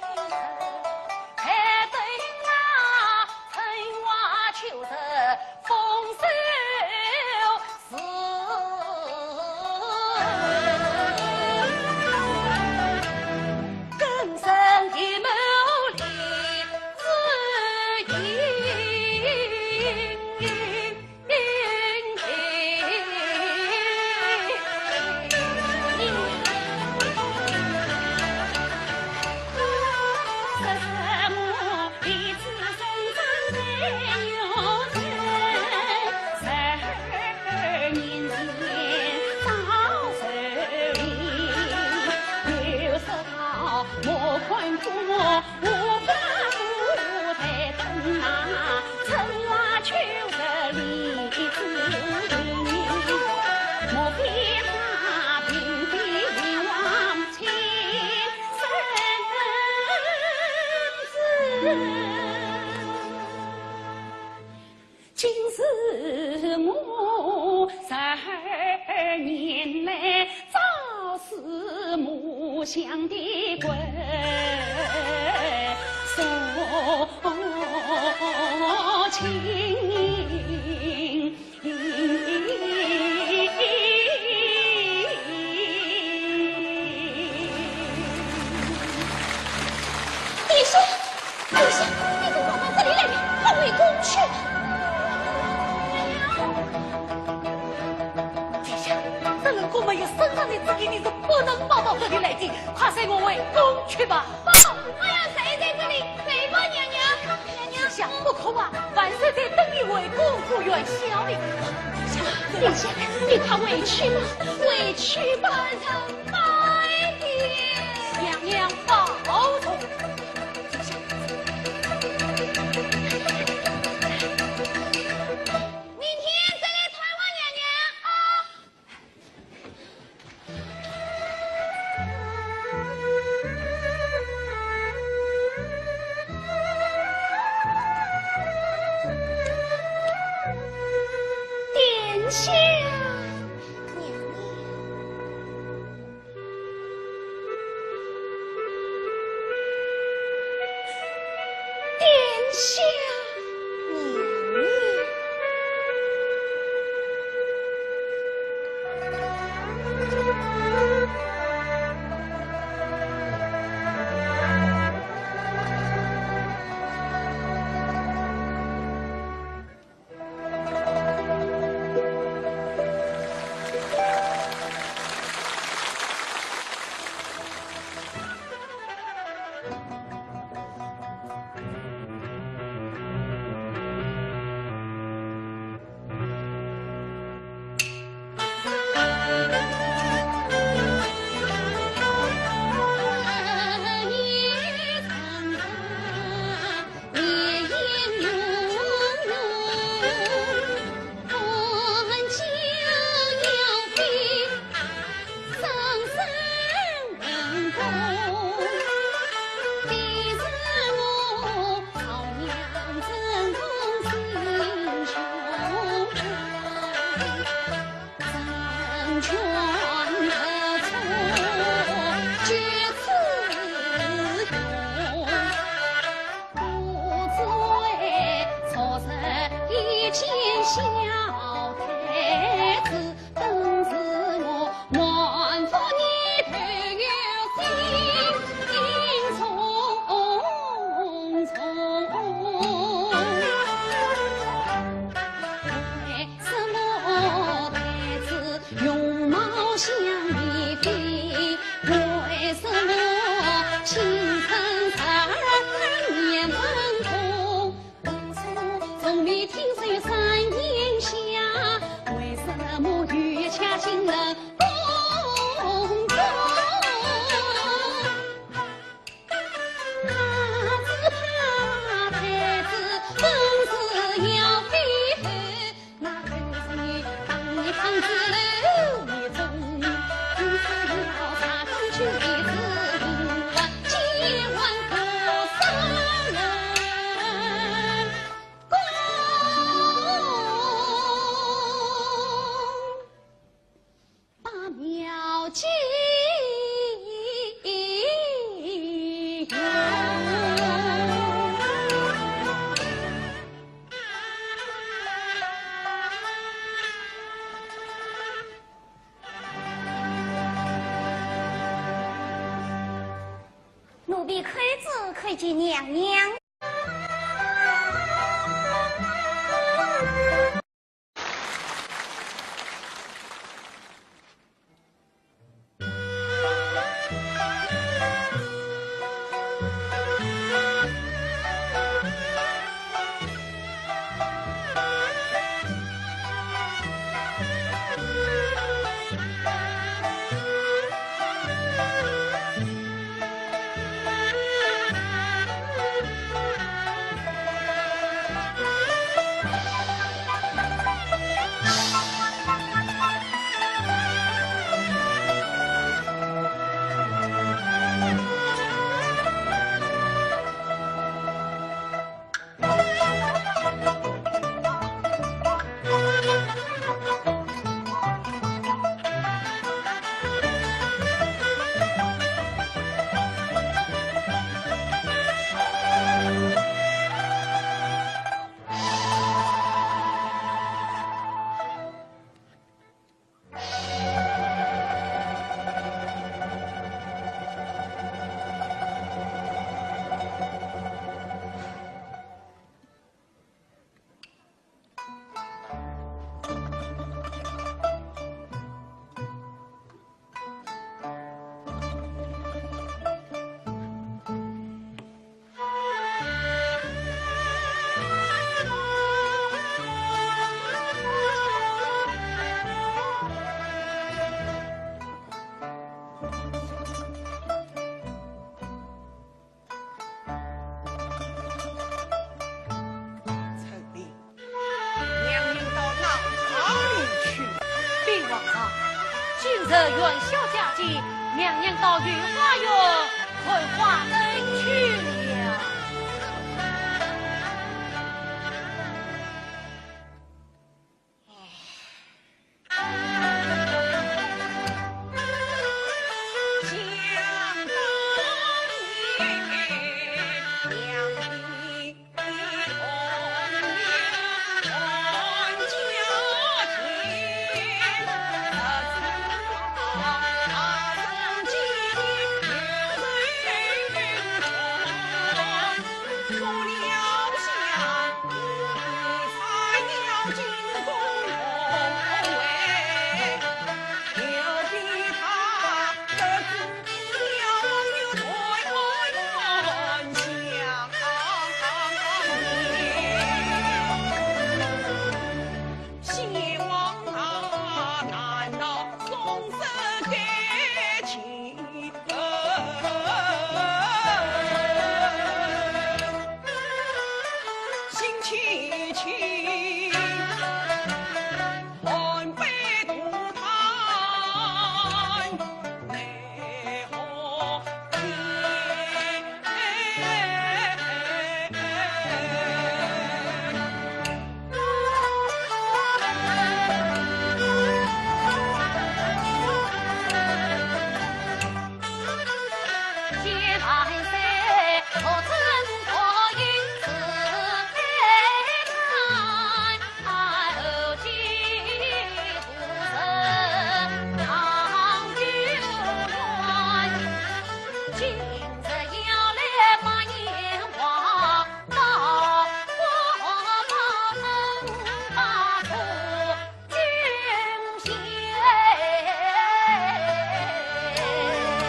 今日我十二年来朝思暮想的归宿情。殿下，殿下，你怎么跑到这里来呢？快回宫去吧。殿下，这冷宫没有圣上的旨意，你是不能跑到这里来的。快随我回宫去吧。不，我要睡在这里，睡吧，娘娘。娘娘。殿下，不可啊，万岁在等你回宫，不愿小的。殿下，殿下，你快回去吧，回去吧。 娘娘保重。明天再来探望娘娘啊。殿下。娘娘。 殿下。娘娘。奴婢叩旨叩见娘娘。这元宵佳节，娘娘到御花园看花灯去了。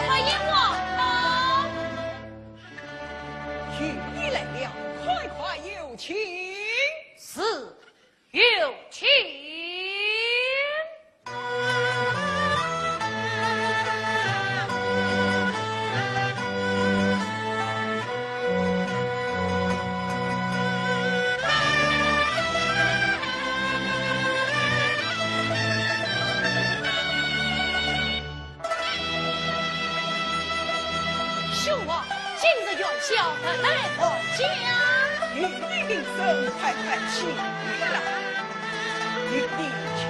快迎王。御医来了，快快有请。是，有请。 兄啊，今日元宵，特来寒香。御医平身，快快请来。御医请。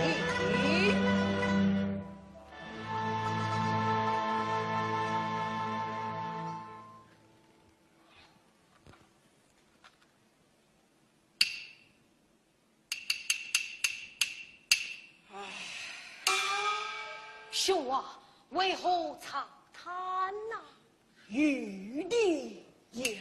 兄啊，为何长叹呐？御医呀。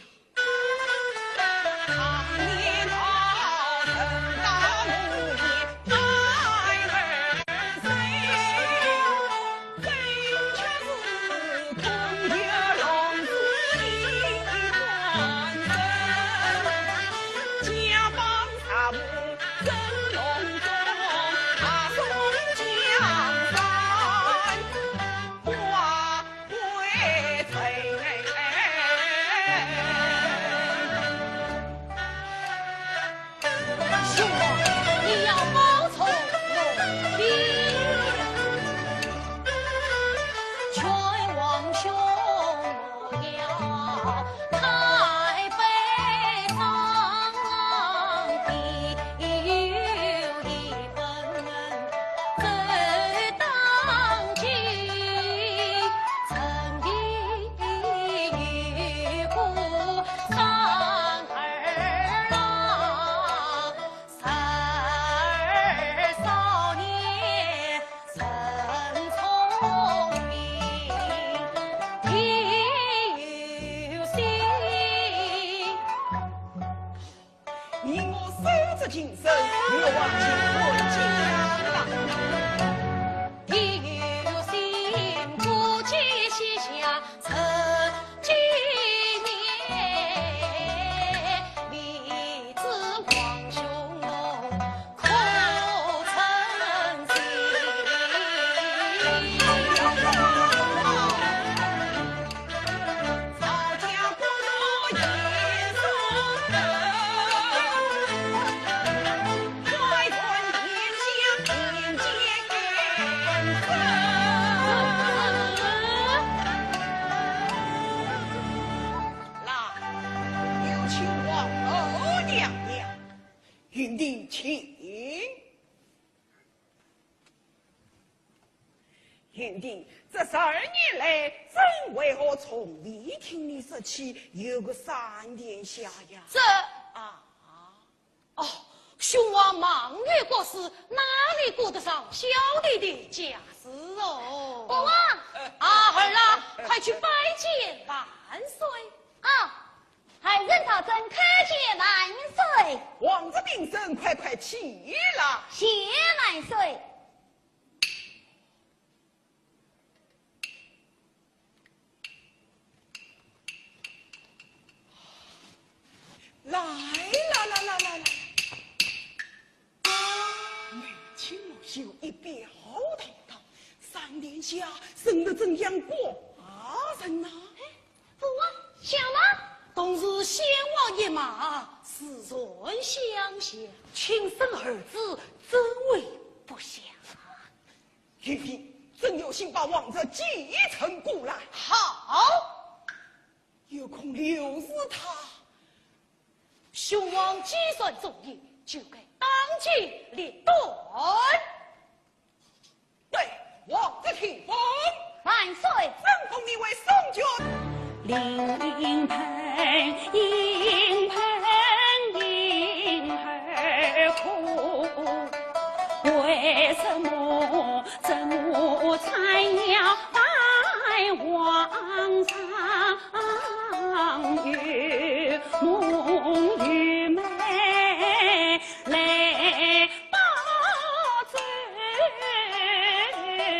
你我手执琴声，越王求婚讲道。听。云亭，这十二年来，朕为何从未听你说起有个三殿下呀？这……啊。哦，兄王忙于国事，哪里顾得上小弟的家事哦？国王！啊，儿啊，快去拜见万岁。啊，儿臣赵祯叩见万岁。皇子平身，快快起来。谢万岁。来，来，来，来，来，来。眉清目秀，仪表堂堂，三殿下生得怎样寡人呐？哎，父王，相貌？同是先王一脉，自然相像。亲生儿子，怎会不像？云亭，朕有信把王爷继承过来。好。有空留住他。兄王既然中意，就该当机立断。 对，王爷听封。万岁。朕封你为宋君。临盆，临盆，临而哭，为什么这么惨呀？万王上有梦有美，来 把这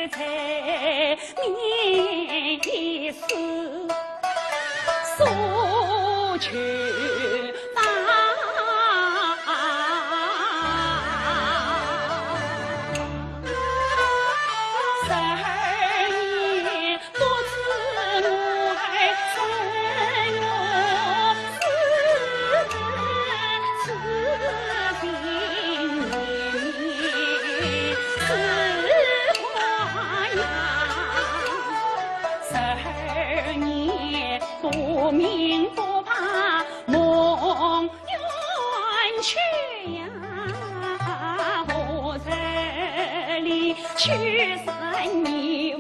罪名一事诉求大。十二年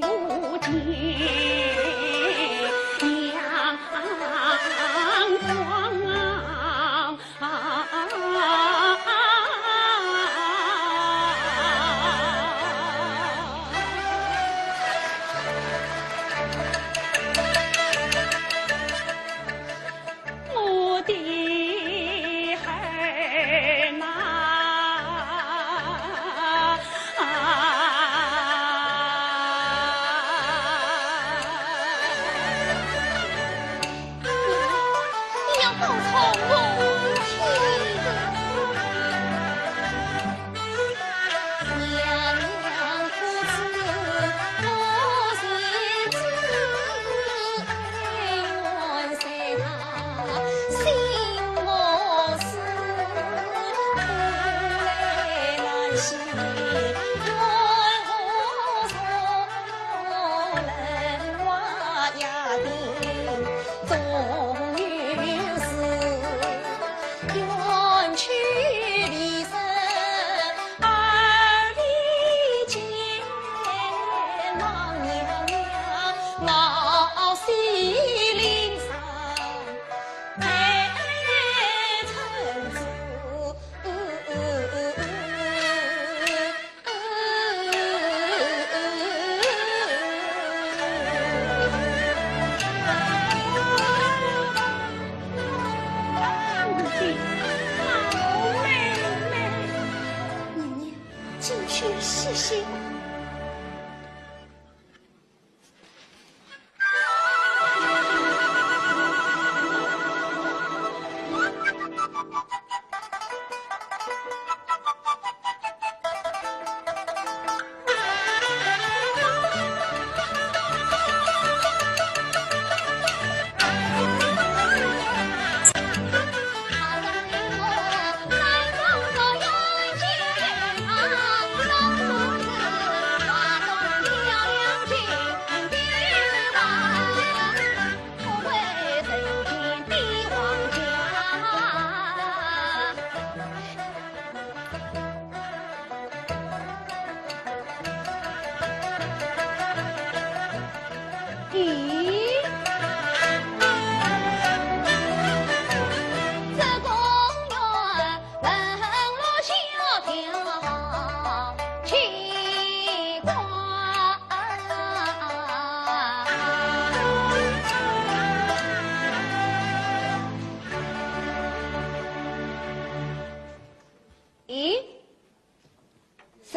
我的孩儿呐！你要保重我。娘娘，进去歇歇吧。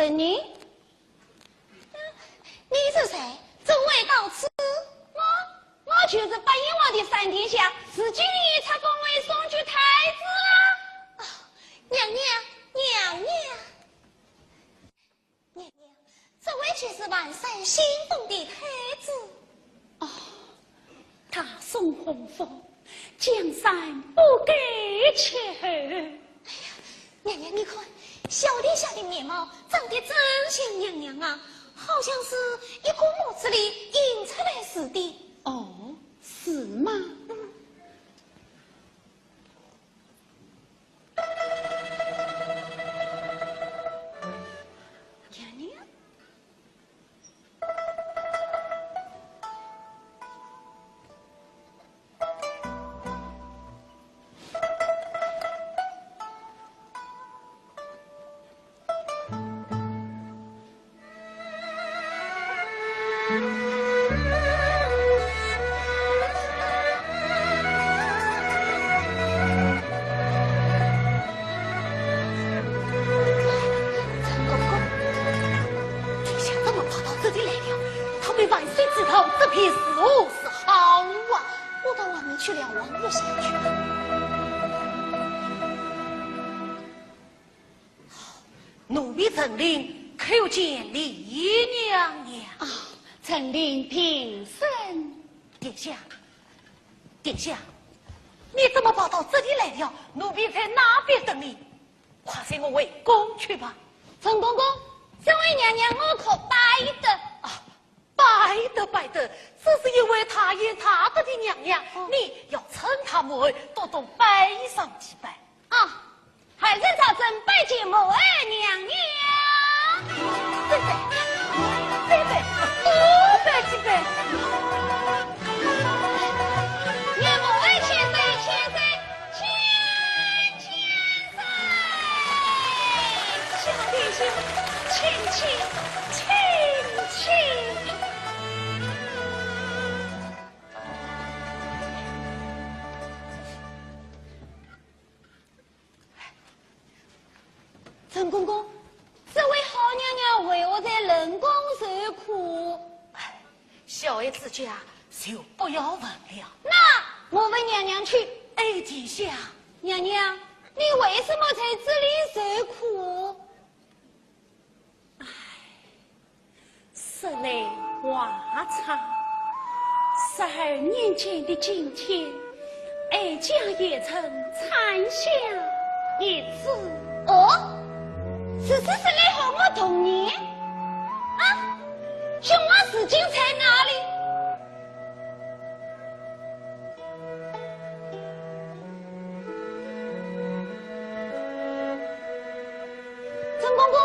人？你是谁？怎会到此？我，我就是八贤王的三殿下，是今日出宫为送娶太子啊。啊，娘娘，娘娘。 娘娘，这位就是万岁新封的太子。哦，大宋洪福，江山不改且后。哎呀，娘娘，你看，小殿下的面貌长得真像娘娘啊，好像是一个模子里印出来似的。哦，是吗？嗯。 娘娘？ 陈公公，殿下怎么跑到这里来了？倘被万岁知道，这便如何是好啊！我到外面去瞭望一下去。 奴婢陈琳叩见李娘娘。啊，陈琳平身。殿下，殿下，你怎么跑到这里来了？奴婢在那边等你，快随我回宫去吧。陈公公，这位娘娘我可拜得。啊， 拜得，拜得，这是一位大贤大德的娘娘，哦。你要称她母后，多多拜上几拜。啊，孩儿赵祯拜见母后娘娘。对对，对对，多拜几拜。愿母后千岁，千岁，千千岁。小殿下，请起，请起。 陈公公，这位好娘娘为何在冷宫受苦？哎，小孩子家就不要问了。那我问娘娘去。哎，殿下。娘娘，你为什么在这里受苦？ 唉，说来话长。十二年前的今天，哀家也曾产下一子。哦，是是是，来和我同年？啊，兄王如今在哪里？ 陈公公，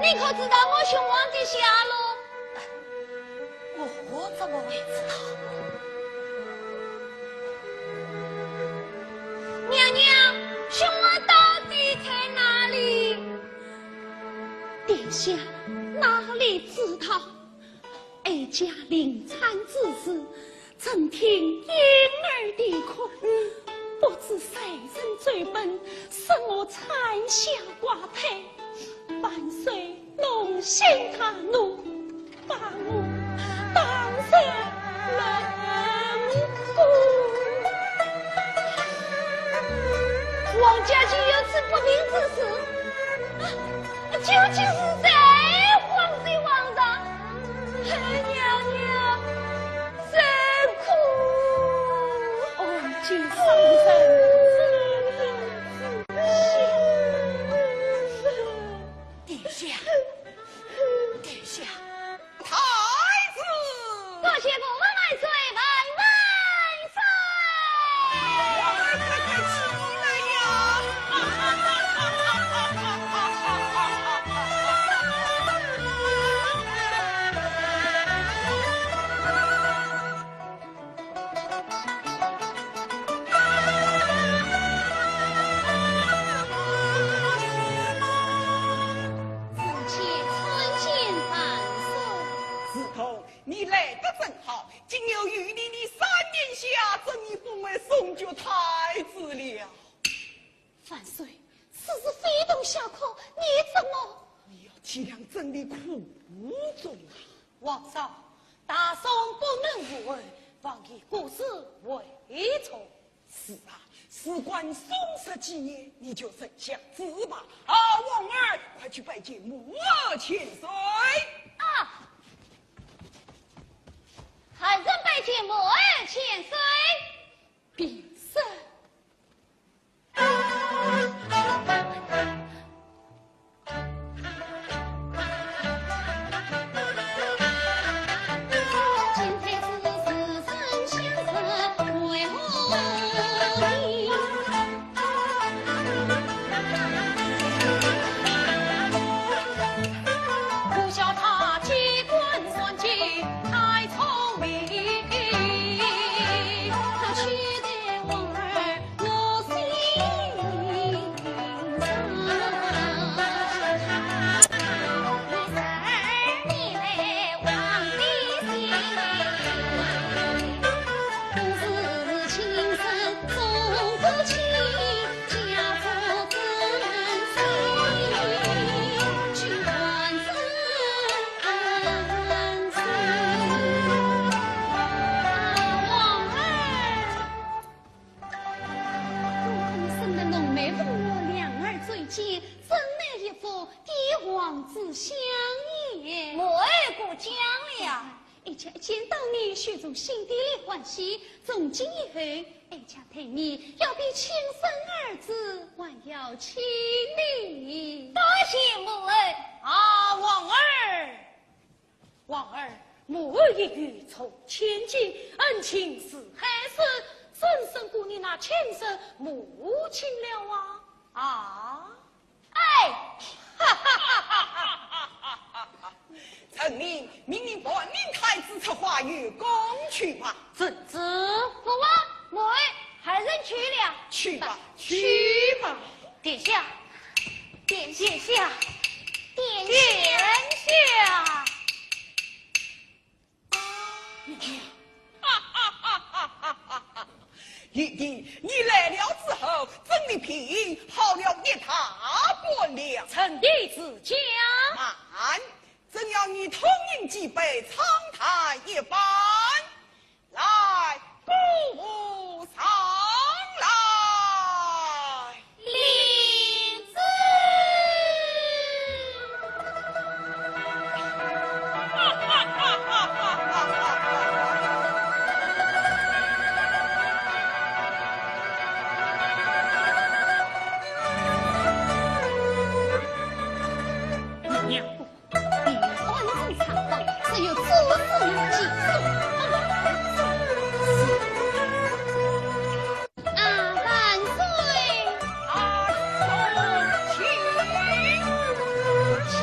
你可知道我兄王的下落？我，我怎么会知道？娘娘，兄王到底在哪里？殿下哪里知道？哀家临产之时， 曾听婴儿啼哭，不知谁人奏本，说我产下怪胎，万岁龙心大怒，把我当作人骨。王家竟有此不明之事，啊，究竟是谁荒废荒唐？ 害娘娘受苦。哦，今生人之心。殿下，殿下，太子。多谢父王万岁，万万岁。快起来呀！ 臣妾参见万岁。子通，你来得正好，今有御史的三殿下，正已封为送娶太子了。万岁，此事非同小可，你怎么？你要脊梁震得苦痛啊！皇上，大宋不能无后，王爷国事危重。是啊，事关宋室基业，你就认下主吧。啊，皇儿，快去拜见母后千岁。啊，孩儿拜见母后千岁。平身。 我看生得浓眉凤目，两耳垂肩，真乃一副帝王之相也。母后过奖了。哀家一见到你，就从心底里欢喜。从今以后，哀家待你要比亲生儿子还要亲密。多谢母后。啊，皇儿。 皇儿，母后一语重千金，恩情似海深，怎胜过你那亲生母亲了啊？啊？哎！陈琳，命你伴领太子出花园宫去吧。遵旨。父王，母后，孩儿去了。去吧，去吧。殿下， 殿下，殿下，殿下。玉帝，你来了之后，朕的病好了一大半了。臣弟自讲。慢，朕要你痛饮几杯，畅谈一番。 来，姑父上来。领旨。娘不 你官至上房，只有做事要尽忠。啊，万岁！啊，请。请。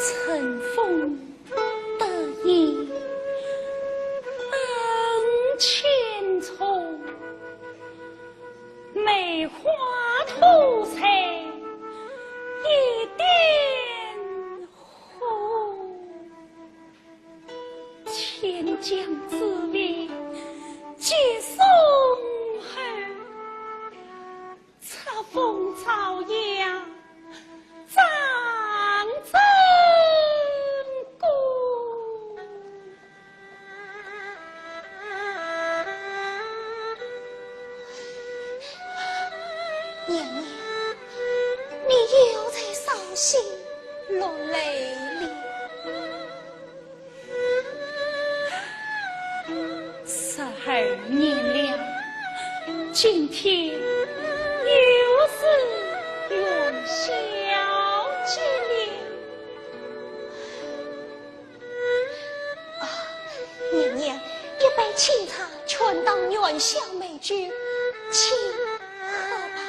春风得意本千重，梅花吐蕊一点红。千金之位皆送后， 册封昭阳张娘娘，你又在伤心落泪了。十二年了，今天又是元宵节了。 啊，娘娘，一杯清茶全当元宵美酒，请喝吧。